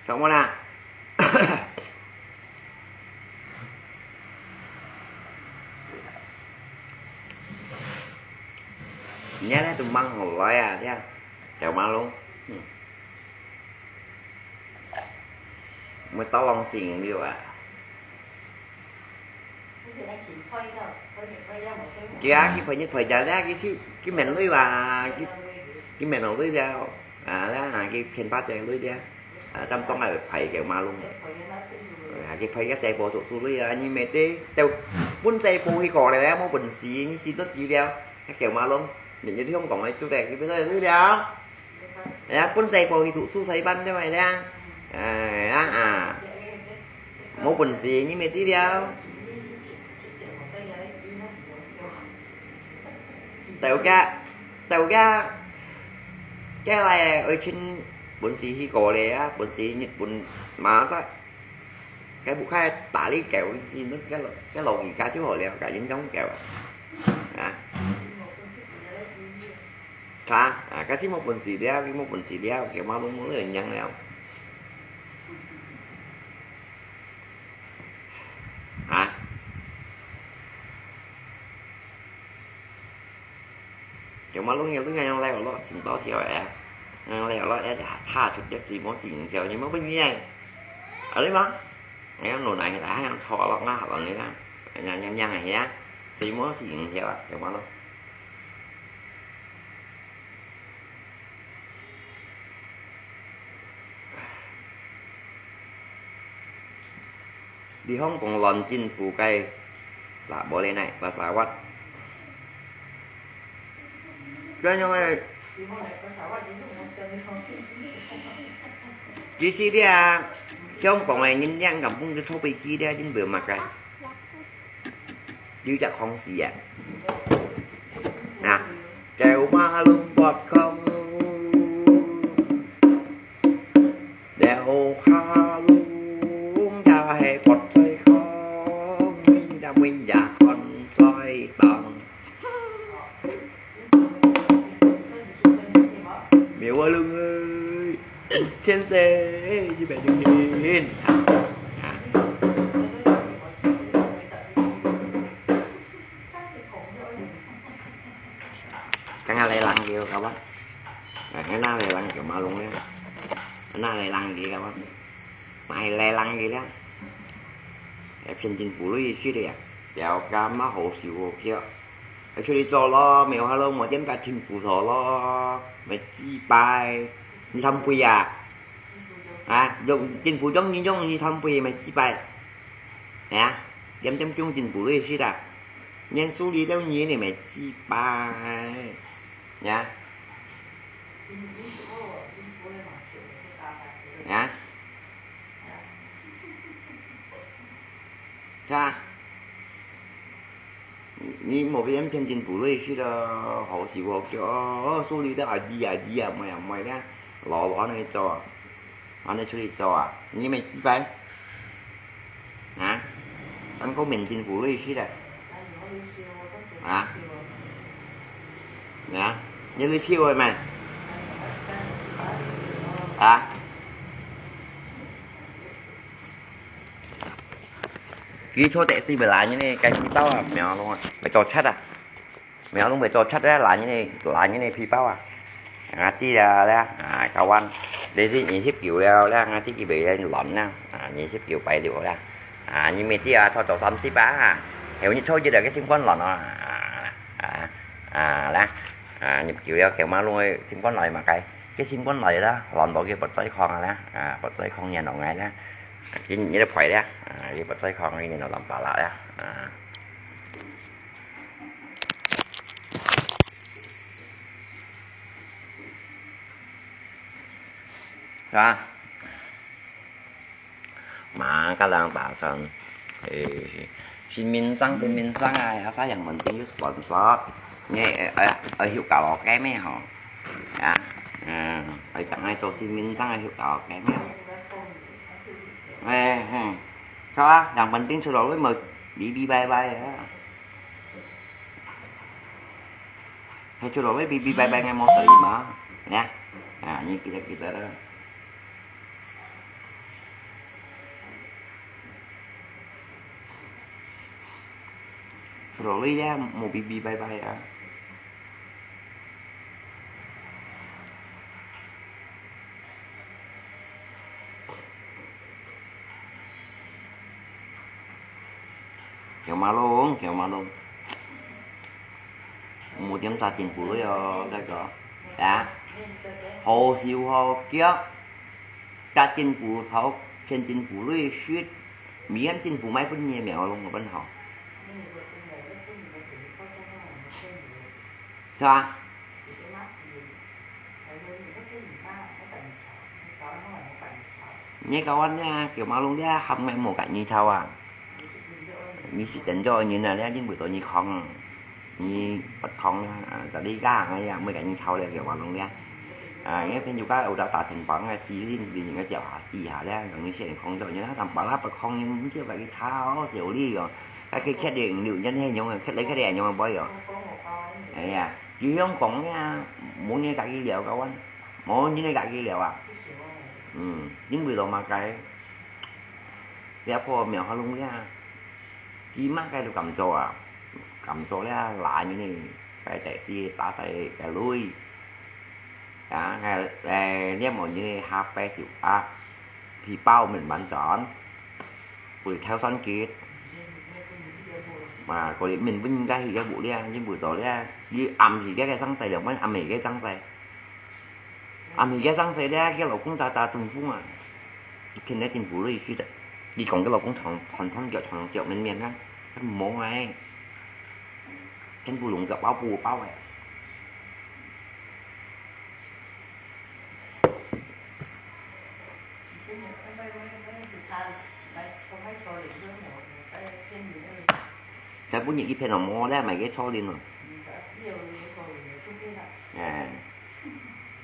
怎么啦？你看那都忙好来啊，这样，小马龙，嗯。 Mùi tau lòng xìng liu à. Kìa, kì phải nhịt phải giá lẽ, kì xí, kì mẹn lui và, kì, kì mẹn lòng lui liao. À, lẽ, à, kì phiên bát chèng lui liao. À, trăm tông à, phải kiểu mà luôn. À, kì phải cái xe bộ tụ su lui à, nhưng mà tê, tèo, bún xe bộ hì kò lẽ, mô bún xì, như xì tớt kì liao. Kiểu mà luôn. Những cái thông cộng này, chú tè, kì phải lui liao. Ê, pún xe bộ hì tụ su sai băn thế mày lẽ. À, à. Mô bún xì, nhưng mà tí liao. Tèo kìa, tèo kìa. Cái này, ơi, chín bún xì hì kò lẽ, bún xì Nhật Bản mà sao. Cái bụi khai tả lý kéo, cái, cái, cái lồng gì cả chứ hổ liao, cả dính giống kéo. À. Hả? À, cái xí mô bún xì liao, cái mô bún xì liao, kiểu mà luôn muốn lười nhắn liao. Hả? Kiểu mà luôn nhiều lúc ngay leo lót, chỉnh to thiểu à. Ngay leo lót, é, tha chụp chắc gì mô xì thiểu, nhưng mà bên ngay. Ở đây mà. Ngay nổ này, đã hàng thọ lọc ngã, lọc này là. Nhang, nhang, nhang này nhá. Gì mô xì thiểu à, kiểu mà luôn. Đi Hồng Kông lòn chính phủ cái là bố lê này, là xã vắt. Cái nhau này, cái gì đi à? Hồng Kông này nhìn nhang cảm cũng cái số bị kia đi, chính phủ mà cái. Dư chak khong xì à. Nè, kéo ma lung bọt khong. Đèo kha lung ya hè bọt soi khong. Minh ya minh ya khon soi tòng. Miêu a lung ơi, thiên sê, như vậy đừng hin. Cái nào lại lăng kìa các bạn. Cái nào lại lăng kiểu mà lung đấy. Cái nào lại lăng kìa các bạn. Mà hay lại lăng kìa đấy. Cái phiên chính phủ lui suy đấy à. Kéo cá má hổ xỉu hổ kia. Ai出去做咯，無下咯，無點解政府做咯，咪幾擺，你貪杯啊？啊，用政府用你用你貪杯咪幾擺？啊，點點鐘政府類似啦，連處理都你你咪幾擺？啊？啊？是啊？ 你無變偏見不類似的，好死我叫，哦，手裡的啊，姨啊，姨啊，妹啊，妹的，老老那一招啊，那出去招啊，你沒幾擺？啊？當國民政府類似的，啊？啊？你類似我嗎？啊？ 佢坐taxi會攔你呢，該皮包啊，苗龍啊，會做賊啊，苗龍會做賊咧，攔你呢，攔你呢皮包啊。啊，知啊咧，啊，kawan，你是二十九了咧，啊，知佢會攔啦，啊，二十九擺了啦，啊，你咪知啊，坐到三十啊，還有你坐一個个新冠攔啊，啊，啊，啊，啦，啊，二十九了，佢馬路个新冠來嘛該，个新冠來啦，攔到佢不在康啊啦，啊，不在康人落來啦。 Ini, ini ada poi dia. Ha, ini poi kong ini no lampa lah ya. Ha. Ha. Mà các bạn ta son, ê, xin minh trắng, xin minh trắng ai, asa yang penting sponsor. Nghe, ê, ê, ê, hiệu quả ok mấy hả? Hả? À, ê, chẳng ai cho xin minh trắng ai hiệu quả ok mấy hả? 嘿，好啊，人本丁出來會無嗶嗶拜拜啊。係出來會嗶嗶拜拜，𠊎無所以嘛。呀，啊，你記得記得啦。出來會呀，無嗶嗶拜拜啊。 強馬龍，強馬龍。無點炸珍珠哦，大哥。啊？好手好腳，炸珍珠頭，騙珍珠類食，每樣珍珠賣分你，強馬龍个分好。係啊。 你搞完了，強馬龍了，還無無甲你吵啊？你是等著人啊，了，因為到你空啊，你不空啊，啊，在你家啊，也無甲你吵了，強馬龍了。啊，因為朋友家有到打成房啊，四零零个叫下四下了，等你先空著，你看打把那不空，你就甲佢吵，小李哦，啊，佢缺點六人係用啊，缺來缺來用啊，不要。哎呀。 就像講呀，無人甲佢聊个話，無人甲佢聊啊。嗯，因為老麼个，這個苗下龍呀，佢麼个都敢做啊，敢做了，拉人呢，該第四打死个鐳，啊，該，誒，這無人呢，下擺就啊，皮包មិន完整。 會跳上去。啊，嗰啲面本應該係个無咧，認不到咧，你暗時个个上勢了，問暗時个上勢。暗時个上勢咧，佢老公打打東風啊，一天咧真不累去的。你講个老公長長長腳長腳面面啊，無哎，天不龍个包不包哎。 才本日一片哦，無咧，買个草林哦。哎，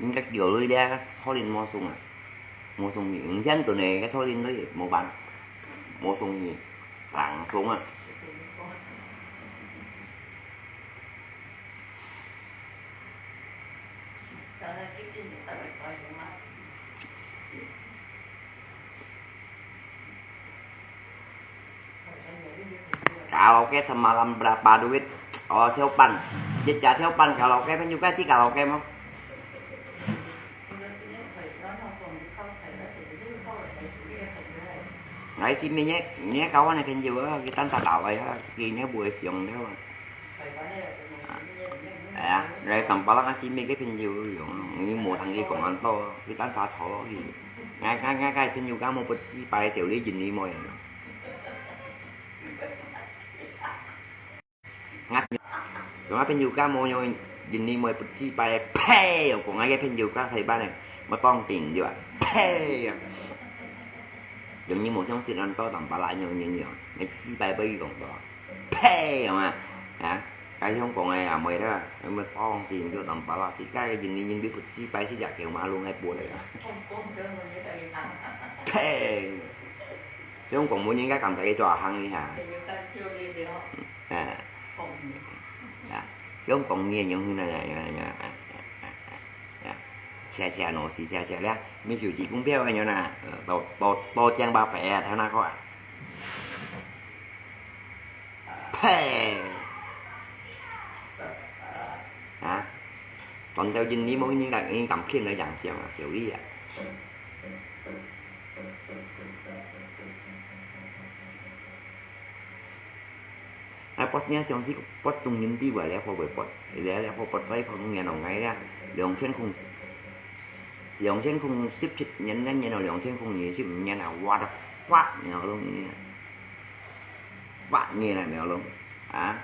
應該叫佢咧，草林無送啊，無送你，五千噸个草林都無辦，無送你，硬送啊。 Karaoke semalam berapa duit? Oh, Siopan. Jejak Siopan karaoke, phen juga ci karaoke mo. Ngai si mi nye, nye kawan phen juga, kita tak tahu ya, kini buat siang dia. 哎呀，來Tampalak啊，係麼个朋友用，你無同佢講恁多，佢單儕坐落去。𠊎𠊎𠊎个朋友家無不幾擺就你印尼妹啊。𠊎，𠊎朋友家無用印尼妹不幾擺，呸！我講𠊎个朋友家係班呢，我當兵對吧？呸！用你無相信恁多Tampalak用用用，你幾擺畀佢講到。 呸，係嘛？啊，該香港个阿妹啦，有無當時用到Tampalak，自家个印尼人比不幾擺，自家強馬龍還過來啊。呸！香港無人家敢在佢做行李哈。啊，啊，香港人用去哪哪哪哪啊，啊，啊，啊，啊，謝謝老師，謝謝了，你手機公票个人啊，呃，多多多獎八百啊，睇下看啊。 呸！啊？當到印尼妹，你敢你敢騙來影相啊？小李啊！啊，bosnya相信bos中人知話，這個會bos，這個bos在旁邊弄个啦，兩千空，兩千空十七年，那年咯，兩千空二十五年啊，what the fuck，你好東西啊！ Pak ni lah melong. Ha?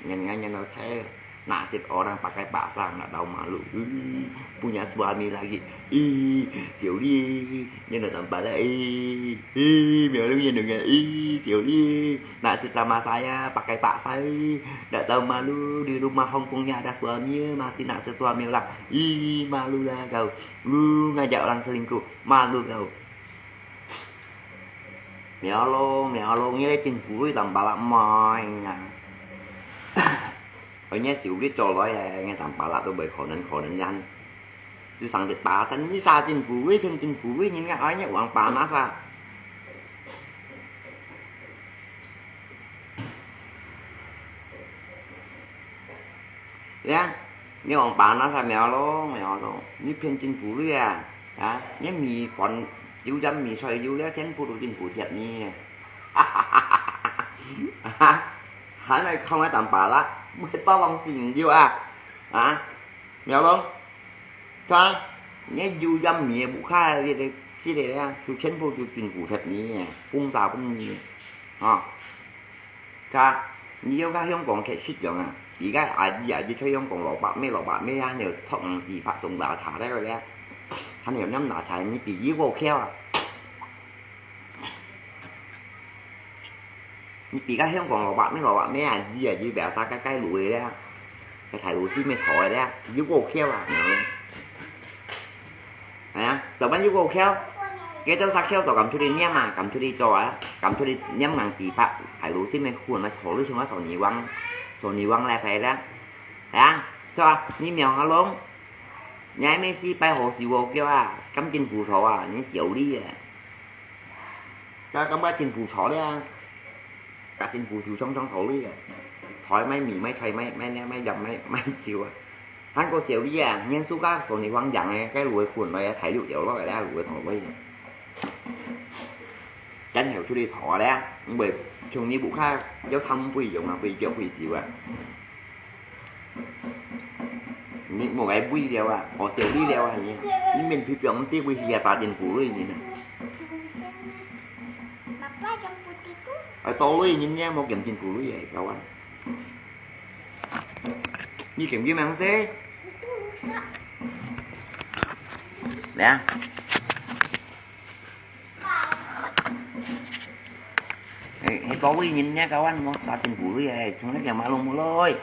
Nyan nyan nyan lo saya. Nasib orang pakai paksa nak tahu malu. Hmm, punya suami lagi. Ih, Xiao Li. Nyan lo tambah lah. Ih, ih, melong nyan dong. Ih, Xiao Li. Nasib sama saya pakai paksa. Tak tahu malu di rumah Hongkongnya ada suami masih nak sesuami orang. Ih, malulah kau. Lu ngajak orang selingkuh. Malu kau. 苗龍，苗龍，你來政府鐳打巴拉麼个啊？𠊎若手機做來啊，你打巴拉都無可能，可能人就上去巴山，你啥政府鐳，騙政府鐳，人家愛你王八拿啥？呀，你王八拿啥苗龍，苗龍，你騙政府鐳啊？啊，你米飯、油鹽、米菜油了，全部都政府貼你啊！哈哈哈哈哈！還來講𠊎打巴拉，會當人笑啊？啊，苗龍，看，你油鹽米个屋下，這個、這個啊，就全部就政府貼你啊，分啥分你啊？啊！ 看，你又佮香港忒失禮啊！而家阿姨啊，你在香港落白咩落白咩啊，你又托人自拍送拿茶了咧，還有飲拿茶，你比佢過巧啊！你比佮香港落白咩落白咩啊，你啊，你比較該該路个咧，該大路線咩坐个咧，比佢過巧啊！ 哎呀，做麼个又過橋？該兜石橋都敢出去拈啊，敢出去做啊，敢出去拈人自拍，大路線个混啊，坐路上啊，坐泥灣，坐泥灣來拍啦。哎呀，做啊，你苗阿龍，你還沒幾擺好笑哦，叫啊，敢政府坐啊，你小李啊。該感覺政府坐了啊。 甲政府就常常考慮啊，台買米、買菜、買、買、買、買鹽、買、買酒啊。還過小李啊，年數較做你方樣个，該路个混來啊，大陸有落个啦，路个頭尾。然後出去坐咧，因為像你屋下有三杯用啊，杯酒杯酒啊。你莫个味料啊，哦，調味料啊，你，你面皮表弟會去啊，沙丁苦類你呢。啊，多類人呢，莫揀丁苦類个，kawan。你揀揀麼个？來啊。 哎，係多類人呢，kawan，莫沙丁苦類个，從來佢馬路無來，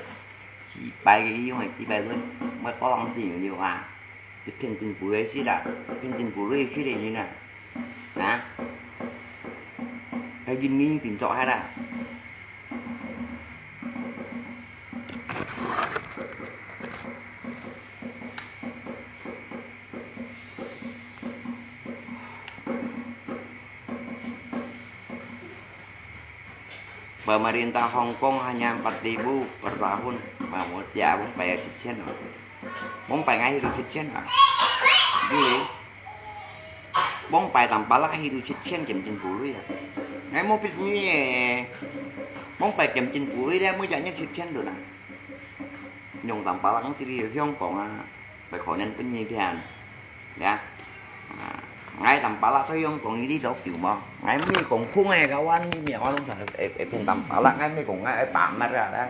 幾百个用个幾百類，莫包人知有啊，一片政府个事啦，一片政府類个事个人啊，啊，還人民定做下啦。 Pemerintah Hong Kong hanya empat ribu per tahun. Mau tiap bông pai 七千 ah. Bông pai ngai hidup 七千 ah. Dulu. Bông pai Tampalak hidup 七千 kem chin pului ah. Ngai mau pit ni eh. Bông pai kem chin pului dia mau jak nyak 七千 tu nah. Nyong Tampalak ngai sili hiong kong ah. Pai khổ nên pun nyi phiền. Ya. Ah, ngai Tampalak thôi hiong kong ini dok yu mo. Ngai mi kong khung eh kawan mi mi orang sa eh eh pun Tampalak ngai mi kong ngai eh pamat ra da.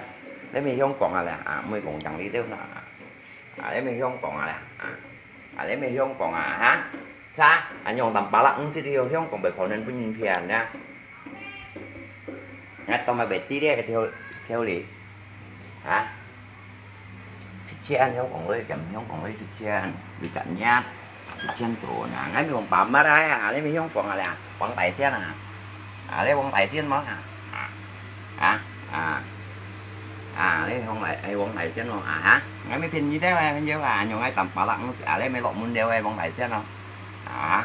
Lê mi hiong kong ah leh. Ah, mi kong chang li têu na. Ah, lê mi hiong kong ah leh. Ah. Ah, lê mi hiong kong ah ha. Sa, anh Nyong Tampalak ngai sili hiong kong pai khổ nên pun nyi phiền ya. Ngat tau mai beti dia ke theo theo li. Ha? Sian hiong kong lui, kiam hiong kong lui sian. Lui kiam nyat. Sian tu na, ngai mi kong pamat ai ah, lê mi hiong kong ah leh. Wang tai sian ah. Ah, lê wang tai sian mo ah. Ah. Ah. Ah, lê wang tai, ai wang tai sian mo ah ha. Ngai mi phin ni deu ai, phin deu ah, nyong ngai Tampalak, ah, lê mi lok mun deu ai wang tai sian lo. À,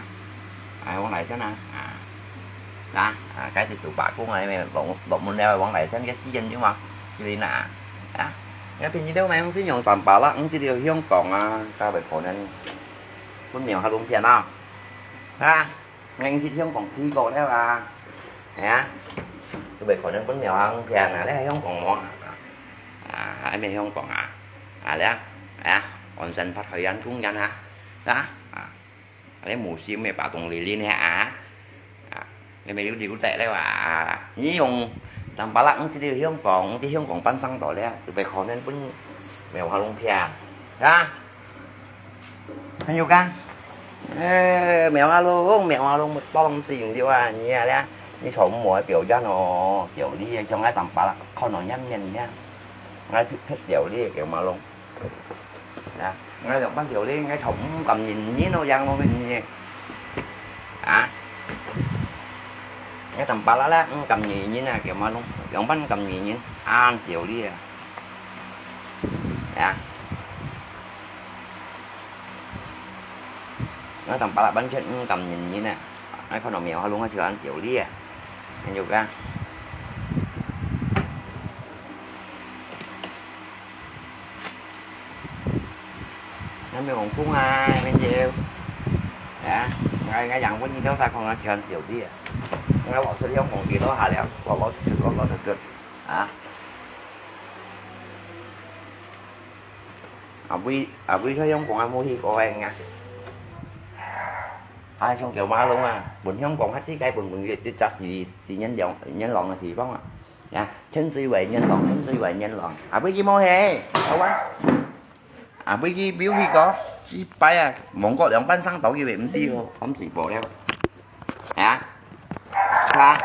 ai, Quảng Đại Sơn à? À. Đó, à, cái thì tụi bà cũng là mẹ lộn, lộn môn đeo Quảng Đại Sơn cái xí dân chứ mà. Chứ đi nè. Đó. Cái pin gì đâu mà không xí nhung tầm bà lắc, không xí điều hiếu còn à, tao bị khổ nên. Con mèo hay luôn phiền à? Ha? Ngay xí hiếu còn khi còn đấy mà. Hả? Tụi bị khổ nên con mèo hay luôn phiền à, đấy hiếu còn món. À, ai mẹ hiếu còn à. À, đấy. À, còn dân phát thời gian cũng dân hả? Đó. À. Lê mù sim mẹ bà tông lì lì nè à. À, lê mẹ yuk đi yuk tệ lê à. Nhi yong, tăm bà lắc, ngi ti hiong kong, ngi ti hiong kong păn sang tỏ lê. Tụi bay khó nên pun mèo hoa lông phiền. Hả? Anh yuk căng. Ê, mèo hoa lông, mèo hoa lông một tông tình đi à, nhi à lê. Nhi sống mùa biểu dân ồ, kiểu đi trong cái tăm bà lắc, con nó nhăn nhăn nhá. Ngay thích, thích kiểu đi, kiểu mà lông. Nè, ngai lok păn thiểu li, ngai chông kăm nhìn nhìn nó yang nó cái nhìn. À. 該淡白啦啦，嗯，甘願人啊，佢嘛攏，樣般甘願人，恁少哩啊。啊，該淡白啦，完全毋甘願人啊，該看到苗下攏啊，就恁少哩啊，恁少个。 那没有空啊，没有。啊，我我养过你多少空啊，全有的。我老是用空气都下了，我老是我老是个啊。啊，为啊为啥用公安武器过来啊？啊，像九马龙啊，本香港啊，世界本本个，这只是是人浪人浪个地方啊。 呀，清水圍人浪，清水圍人浪。啊，飛機無去，好啊。啊，飛機表去過，一擺啊，望過兩班生到佢毋知哦，三水步了。啊，哈，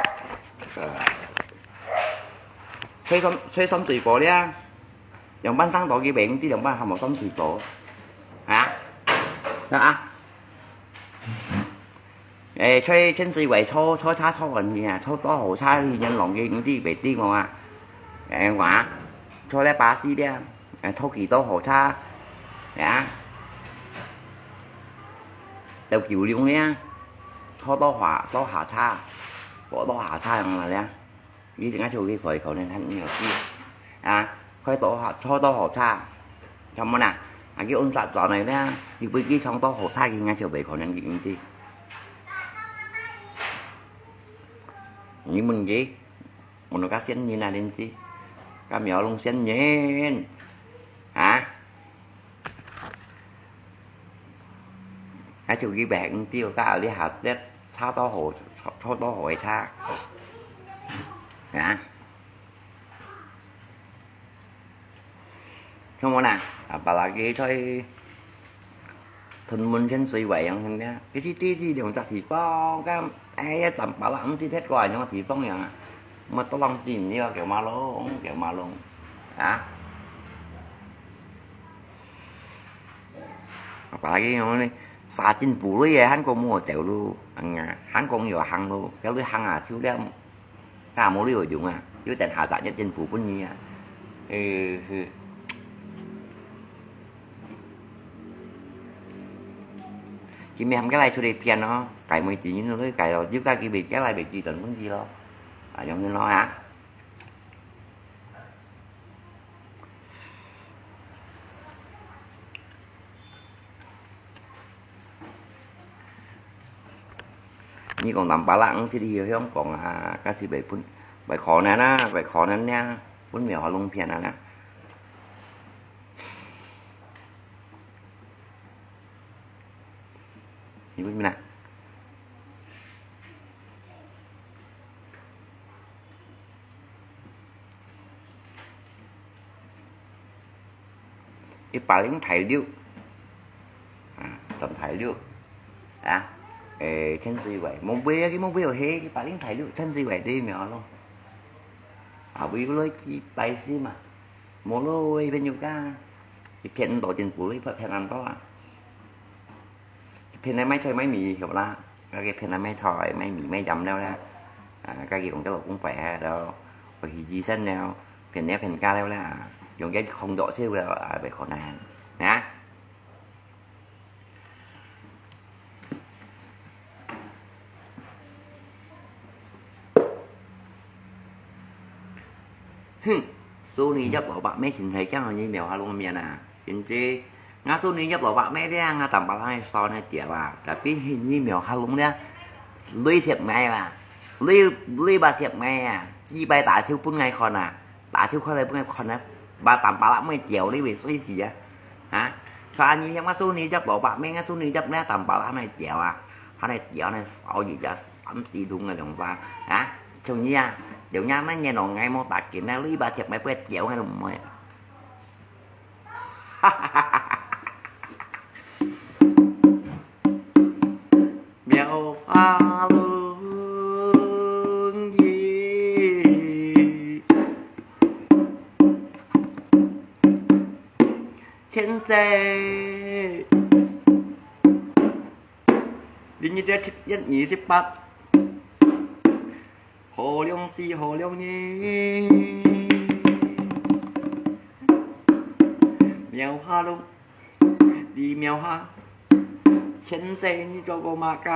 呃，吹三吹三水步了，兩班生到佢毋知兩班還無三水步。啊，啊。 誒，在清水圍坐坐車坐緊去啊，坐到好車去人浪个，毋知袂知我啊。誒，話坐咧巴士咧，誒，坐幾多好車，啊，到九龍咧，坐到下到下車，坐到下車樣來咧。 以前啊，就去開口呢，還沒有去。啊，開到好，坐到好車，看無啦？啊，去按煞轉來咧，你飛機撞到好車，應該就袂可能去，毋知。你問佢，問到較先人啊，恁知，較苗龍先人，啊？ 啊，就去買紅酒，甲你下咧差到好，差到好个差。啊？看無啦？啊，別个去在屯門清水圍樣形咧，其實地理兩隻地方，甲，哎呀，站巴拉毋知忒過來兩个地方樣啊。莫多人知，你話叫馬龍，叫馬龍，啊？ 啊，別个講呢，沙進步類个，還講無走路，嗯啊，還講有行路，走路行啊，手了，啊，無路用啊，有等下站一進步分你啊。呃，是。今日喊佢來出去騙咯，改每一日都去改咯，有家己袂改來袂知等問題咯，啊，用心咯啊。 你講南巴拉，毋係你香港啊，該係袂分，袂可能啊，袂可能啊，分苗下弄騙啊啦。你為什麼呢？ 一百零大六，啊，站大六，啊，誒，清水圍，無尾啊，佢無尾哦，嘿，一百零大六，清水圍對苗咯。啊，尾落去拜四嘛，無咯，一片有家，一片毋多進步，一片恁多啊。 片來賣菜賣米曉啦，該个片來賣菜、賣米、賣鹽了啦。啊，該个用到公牌啊，了，我去醫生了，片了片家了啦，啊，用个空多少了，啊，袂可能，啊。哼，Sony葉蘿蔔咩，凊彩驚你苗下弄面啊！ 真濟，𠊎Sony葉蘿蔔咩咧，𠊎淡薄仔燒呢掉啊，tapi你苗下弄咧，雷貼咩啊，雷雷把貼咩啊，幾擺打手分𠊎看啊，打手看來分𠊎看啊，把淡薄仔咩掉你會衰死啊，啊，所以你想𠊎Sony葉蘿蔔咩，𠊎Sony葉咩淡薄仔咩掉啊，還來掉呢，燒一隻三四桶个兩把，啊，像你啊，兩日乜嘢攏𠊎無打緊啊，雷把貼咩不會掉个都毋會。 妙法轮椅，千岁，零一点七一二十八。好良時好良人，廟下路，你廟下，前世你做過麼个？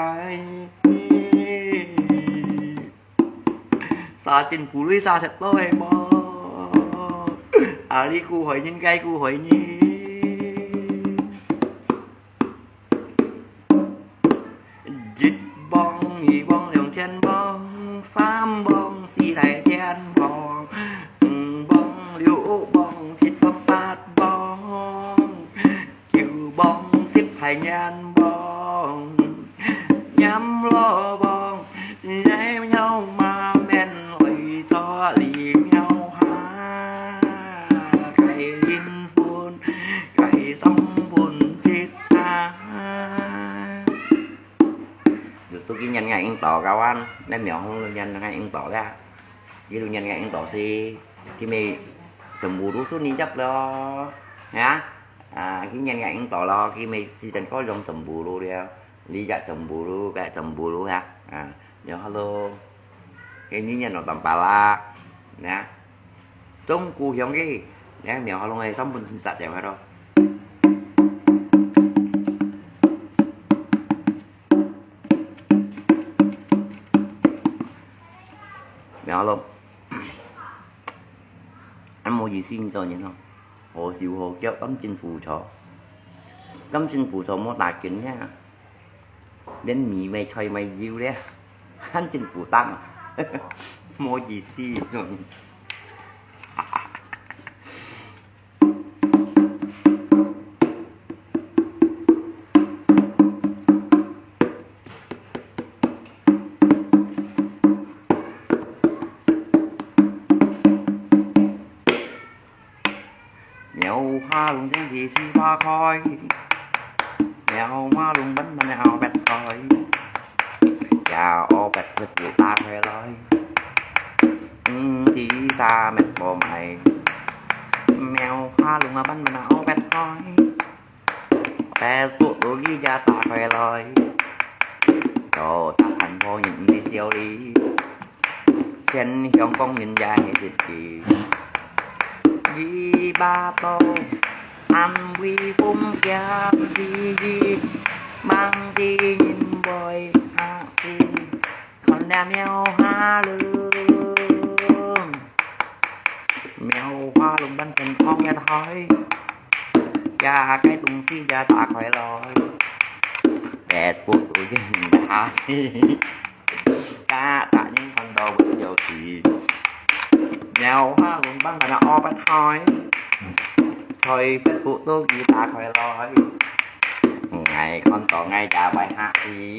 殺進苦裡殺忒多个無？啊，你苦害人，該苦害人。 一磅、二磅、兩千磅、三磅、四大千磅、五磅、六磅、七磅、八磅、九磅、十大千磅，念羅磅，念了嘛免愛做你廟下，該靈魂，該上本質啊。 Justru ki nyan ngai ing to kawan, nên mèo hông lu nyan ngai ing to lah. Ki lu nyan ngai ing to si, ki mê chấm bù lu su ni jap lo. Ya. À, ki nyan ngai ing to lo, ki mê si chân có dòng chấm bù lu dia. Li ya chấm bù lu, cái chấm bù lu ha. À, mèo hello. Ki ni nyan nó tầm pa la. Ya. Trong cú hiong ki, nè mèo hello ngai sắm bún chặt dẻo ha đó. Mèo hello. Anh mua gì xin cho nhỉ không? Hồ siêu hồ kéo tấm chân phù thọ. Tấm chân phù thọ mua tà kính nha. Đến mì mày chơi mày diu đấy. Anh chân phù tăng. Mua gì xin rồi. 廟下龍正是四花開，廟下龍本本拗別開，也拗別出古打開來，五指沙滅無埋。廟下龍啊，本本拗別開，Facebook都已經打開來，做隻盤婆人的笑哩。 全香港人也係一致。二百多，安徽風險第一，mang啲人會嚇死。看了廟下龍，廟下龍本身放一開，這個東西也打開來，Facebook都已經嚇死。 Cả, cả những con đồ vẫn vô thị. Mèo hoa cũng bắn là nó bắt thôi. Thôi, Facebook tôi ghi ta khỏi lối. Ngày con tổ ngày trả bài hát gì.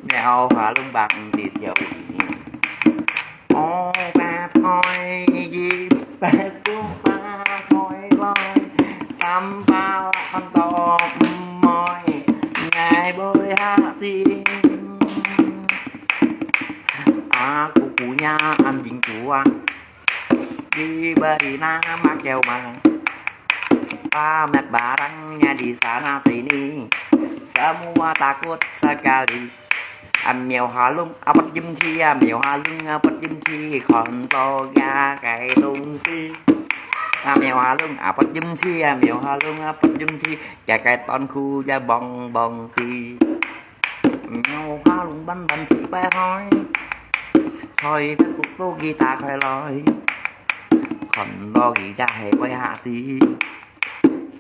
Mèo hoa lung bạc thì siêu gì. Ô, bác thôi, gì, bác cũng bác thôi lối. Tâm bao con tổ mỏi. Ngày bơi hạ xin. Aku punya anjing tuang. Diberi nama Kewang. Pamer barangnya di sana sini. Semua takut sekali. Mèo Hà Lung, à, bắt dùm chi, mèo Hà Lung, à, bắt dùm chi, con to ya cái tung chi. Mèo Hà Lung, à, bắt dùm chi, mèo Hà Lung, à, bắt dùm chi, ya cái ton khu ya bong bong ti. Mèo Hà Lung bắn bắn chỉ bài hỏi. Thôi Facebook tô guitar khỏi lòi. Còn lo gì ra hay quay hạ xí.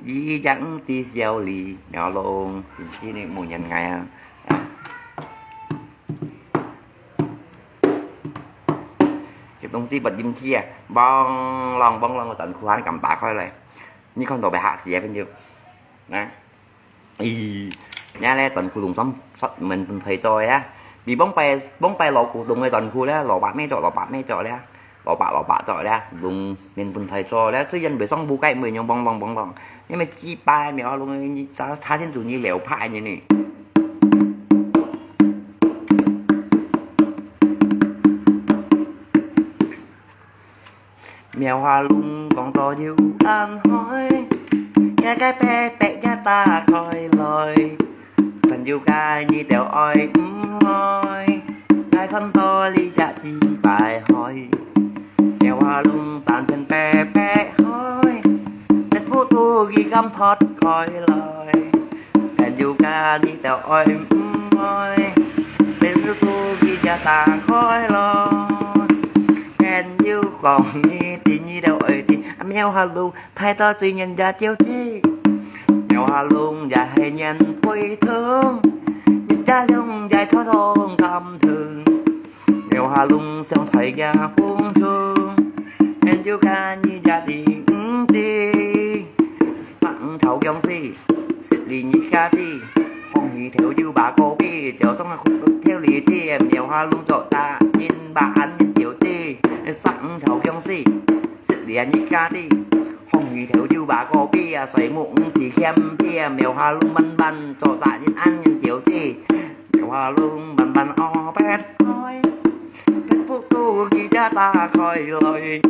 Ý chẳng tí siêu lì, mèo lông, chỉ này mù nhận ngày à. Cái東西bắt dùm chi à, bong lòng, bong lòng, tận khu hán cầm tá khỏi lại. Như con đồ bài hạ xí à, bên dùm. Nè. Ý, nhá lẽ tận khu lùng xóm, xóm mình, mình thấy rồi á. Vì bóng bay, bóng bay lọ củ tùng cái tận khu lẽ, lọ bạc mê trọ, lọ bạc mê trọ lẽ. Lọ bạc, lọ bạc trọ lẽ, lùng mình, mình thấy rồi lẽ, tuy nhiên bởi xong bù cái mười nhung bong lòng, bong lòng. Nhưng mà chi bài mèo lùng, xa, xa xin chủ nhi lẻo phai như nè. Mèo Hà Lung con to dịu ăn hỏi. Nhà cái bé bé nhà ta khỏi lòi. Phần dịu cái nhi tiểu oi ưm hỏi. Nhà 穿到這隻紫白海，苗下龍扮成白白海，Facebook肚佢敢脫開來，朋友家你兜愛毋愛？Facebook肚佢也打開來，朋友講你知你兜愛知，啊苗下龍 排到最遠也就知，苗下龍也係年歲長，一隻龍也偷偷感情，苗下龍想在也風中，研究看你也知毋知？生頭薑絲，食你一家知，紅魚頭又把高比，就送个苦頭哩知，苗下龍做大人把俺人就知，生頭薑絲。 食了一家知，紅魚頭又把高比啊，睡目毋是嫌比啊，苗下龍慢慢做大人恁樣就知，苗下龍慢慢哦白開，Facebook肚佢也打開來，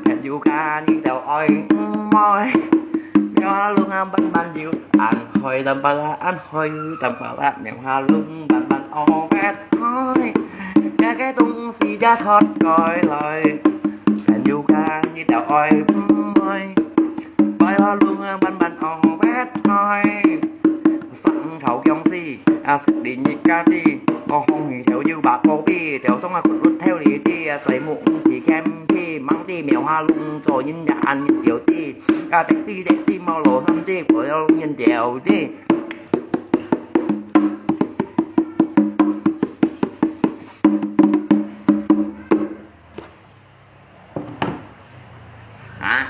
朋友家你兜愛毋愛？苗下龍啊慢慢又恁開，淡薄啦恁開，淡薄啦，苗下龍慢慢哦白開，這个東西也脫開來。 朋友家你兜愛毋愛？苗下龍啊慢慢哦白開，生頭薑絲，啊食你一家知，哦紅魚頭又把高比，就送啊苦碌頭哩知，啊睡目毋是嫌比，吂知苗下龍做人也恁樣就知，啊得死得死無路三知，苗下龍人就知。 啊，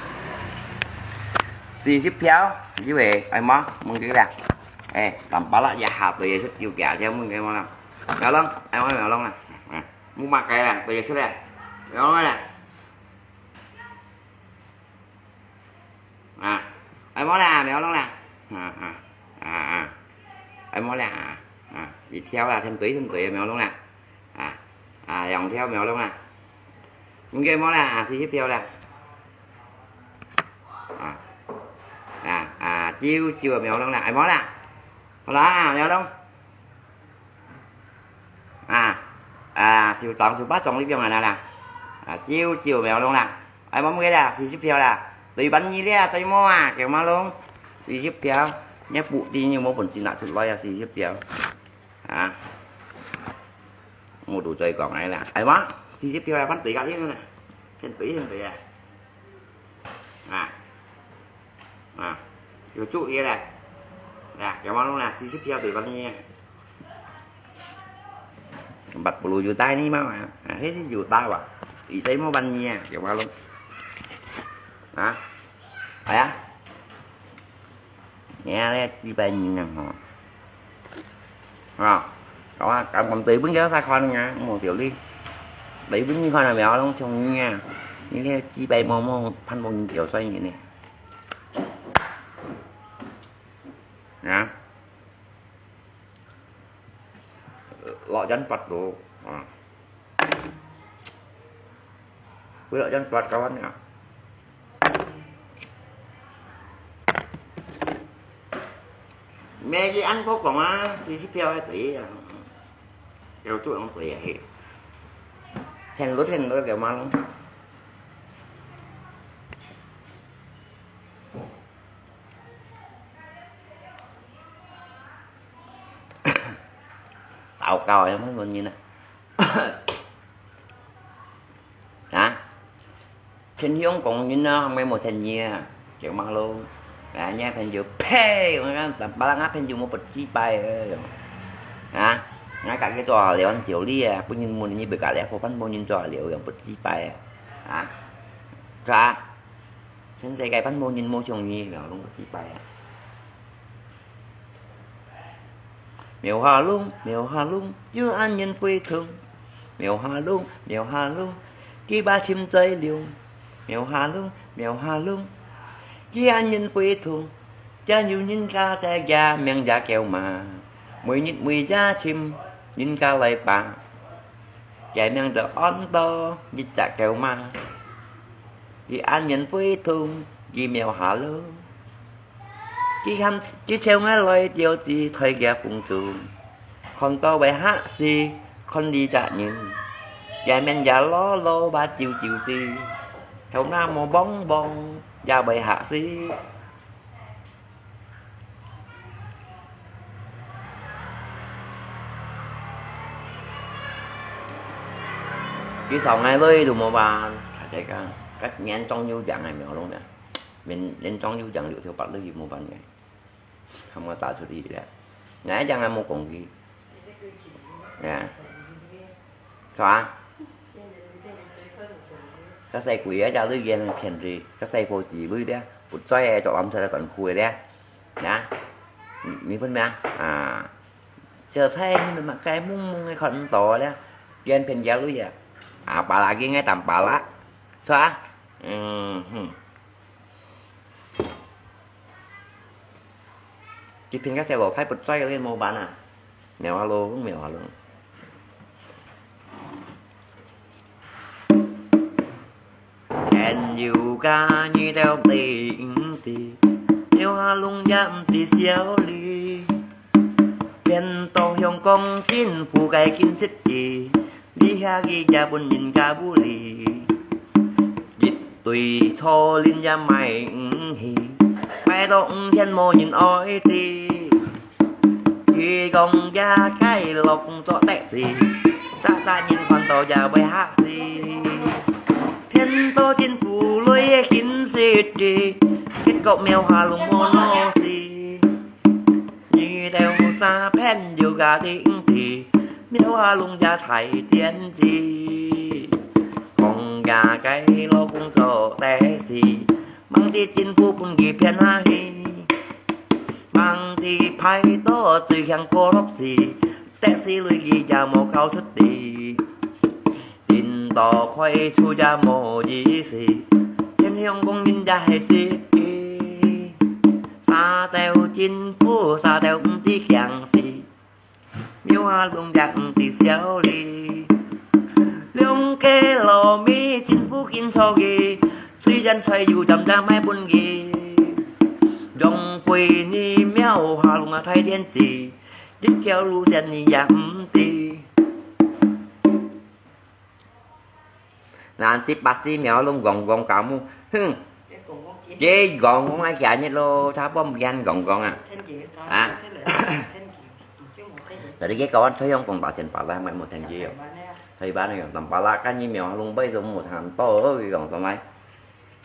四十條，有無？愛無？問佢啦。欸，淡薄啦，一下對个出九條，條問佢無啦？苗龍，愛無苗龍啦？啊，問麼个啦？對个出來，苗龍啦。 啊，愛無啦，苗龍啦。啊啊啊啊，愛無啦。啊，一條啦，添對添對个苗龍啦。啊啊，兩條苗龍啦。毋該無啦，四十條啦。啊啊啊，九九个苗龍啦，愛無啦？好啦，苗龍。 啊啊，收檔收八檔哩放恁樣啦。啊，九九苗龍啦，愛無無个啦，四十條啦。對半夜哩，再無啊，九毛龍，四十條。若不知你無本事拿出來啊，四十條。啊，無都再講个啦，愛無？四十條啊，反對个哩啦，反對反對啊。 啊啊，有注意咧。啊，九毛龍啦，四十條對半夜。Empat puluh juta ni mau啊，啊，這係有大哇，而且無半夜啊，九毛龍。啊，係啊。 你看這幾百人啊吼。啊，講啊，敢講對分佢儕看啊，無條理。對分你看啊，苗龍像你啊，你這幾百毛毛，盼望你條衰人呢。啊？ 落緊發咯，啊。會落緊發，kawan啊。Mẹ佢ăn có còn á, thì tiếp theo ấy tỷ à. Kéo chuột nó tỷ à. Thèn lút, thèn lút kéo mà luôn. Tao cao em mới muốn nhìn à. Hả? Thiên Hiếu cũng nhìn nó, không em một thành nhiều. Kiểu mà luôn. Là nha thành nhiều. Pê, tầm ba lăng áp thành nhiều một bật chi bài. Hả? Ngay cả cái trò liều ăn chiều lia, bữa nhìn muốn như bị cả lẽ khổ phấn bố nhìn trò liều, bật chi bài. Hả? Hả? 全世界反無人無像你，苗龍个幾擺啊！苗下龍，苗下龍，有恁樣會痛。苗下龍，苗下龍，佢把心在流。苗下龍，苗下龍，佢恁樣會痛。正有人家在家名也叫嘛，每日每夜尋人家來把。 佢名就安到一隻狗嫲。佢恁樣會痛，佢苗下龍。佢喊，佢朝𠊎來，就只在佢風中。看到會嚇死，看這隻人，也面也老老，目睭睭滴，頭那毛蓬蓬，也會嚇死。佢上來了都無辦，大家講，佢年長有將个苗龍呢，年，年長有將，六條八路又無辦个。 喊我打出去了。𠊎一樣也無講佢。啊。是吧？該細鬼啊，家裡邊騙子，該細個子女了，不在个，做暗殺个短褲个了。啊。你，你分咩啊？啊。這菜你們嘛該蒙蒙个看到了，變騙家裡啊。啊，巴拉个，𠊎當巴拉，是吧？嗯，哼。 佢騙个細路太不在了，無辦啊。苗阿龍，苗阿龍。天有家，你兜知毋知？苗阿龍也毋知少哩。騙到香港政府个禁食期，這下佢也分人家無理。 一堆草林也買毋起，買到五千無人愛知。佢講也該老公做得事，早早人看到也會嚇死。騙到政府來个禁食期，結果苗阿龍無鬧事。 你兜儕朋友家庭知，苗阿龍也大天子。講也該老公做得事，吂知政府分佢騙下去，吂知派到最強角落時，得事鐳佢也無交出地。 領導開除也無意思，全香港人也係死。沙兜政府，沙兜毋知驚死，苗阿龍也毋知少哩。兩個老尾政府緊坐佢，雖然菜油站也賣分佢，浪費你苗阿龍啊大天子，一條路線你也毋知。 Nanti pasti苗龍講講kamu，哼，佢講講个今日咯，差不多毋見講講啊。啊？Tadi佢講退香港八千八啦，乜無聽佢哦。退班个，當巴拉，今日苗龍背都無聽到，佢講做咩？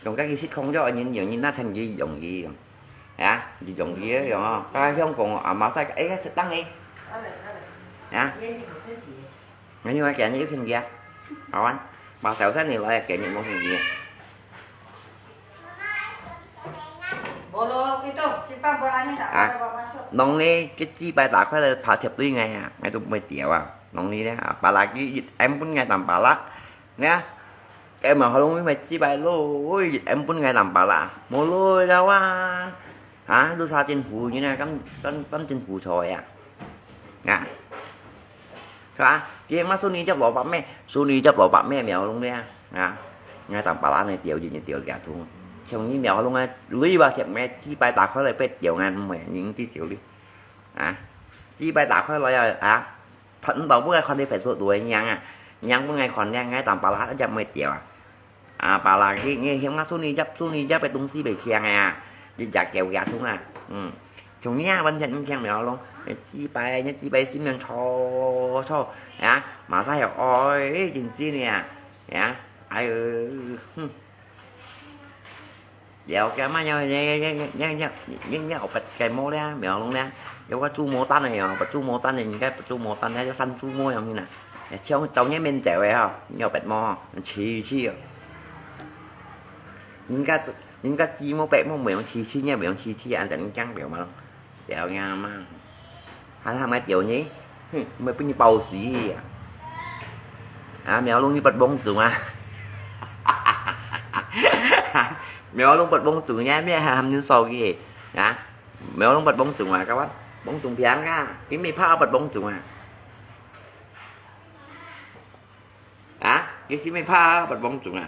用家己食空咗，人用人那聽佢用佢用，啊，佢用佢个用哦。該香港阿媽晒，哎，食當个，啊。 Ngayon nga kaya niya yung kaya. Awan. Masausan nila yung kaya niya mo hindi. Ah. Nong ni, kiti pa ta ko le pa tiap lui ngai ah. Ngai tu mo tiaw ah. Nong ni le, ah, palagi it em pun ngai tam pala. Nya. Kaya mo halong mi mai ti pai lo, it em pun ngai tam pala. Mo lui la wan. Hả? Lu sa chính phủ như này, cấm, cấm, cấm chính phủ rồi à? Nè. Phải không? Kia mà số này chấp lọ bạc mẹ, số này chấp lọ bạc mẹ mèo luôn đấy à? Nè. Ngay tầm bà lá này tiểu gì như tiểu gà thu. Chồng như mèo luôn á, lui ba thiệp mẹ chi bài tạc khỏi lại bết tiểu ngàn mẹ những tí xíu đi. Hả? Chi bài tạc khỏi lại à? Thật bảo bữa con đi Facebook đuổi nhang à. Nhang bữa ngày còn nhang ngay tầm bà lá chấp mẹ tiểu à? À, bà là cái, nghe hiếm ngắt số ni chấp, số ni chấp cái tung si bể khiang à. Đi chả kéo gạt thúng à. Ừ. Chúng nhá, vẫn nhận khiang mèo luôn. Chi bài, nhá chi bài xin miệng cho, cho. Hả? Mà sao hiểu ôi, chính chi nè. Hả? Ai ư. Hừm. Dẻo kia mà nhau, nhau, nhau, nhau, nhau, nhau, bật cái mô đấy, mèo luôn đấy. Dẻo có chu mô tan này, bật chu mô tan này, cái bật chu mô tan đấy, săn chu mô giống như nè. Chiang châu nhé men dẻo ấy ha, nhau bật mô, chi chi. Những cái, những cái chi mô bật mô, mèo chi chi nhé, mèo chi chi, ăn tận chăng mèo mà. Dẻo nha mà. Hả, hả, mày tiểu nhỉ? Hừm, mày bưng bao xí à? À, mèo luôn như bật bóng trúng à? Mèo luôn bật bóng trúng nha, mẹ hàm như sau kì. Hả? Mèo luôn bật bóng trúng à, các bạn? Bóng trúng phiáng à? Cái mày pha bật bóng trúng à? Hả? Cái gì mày pha bật bóng trúng à?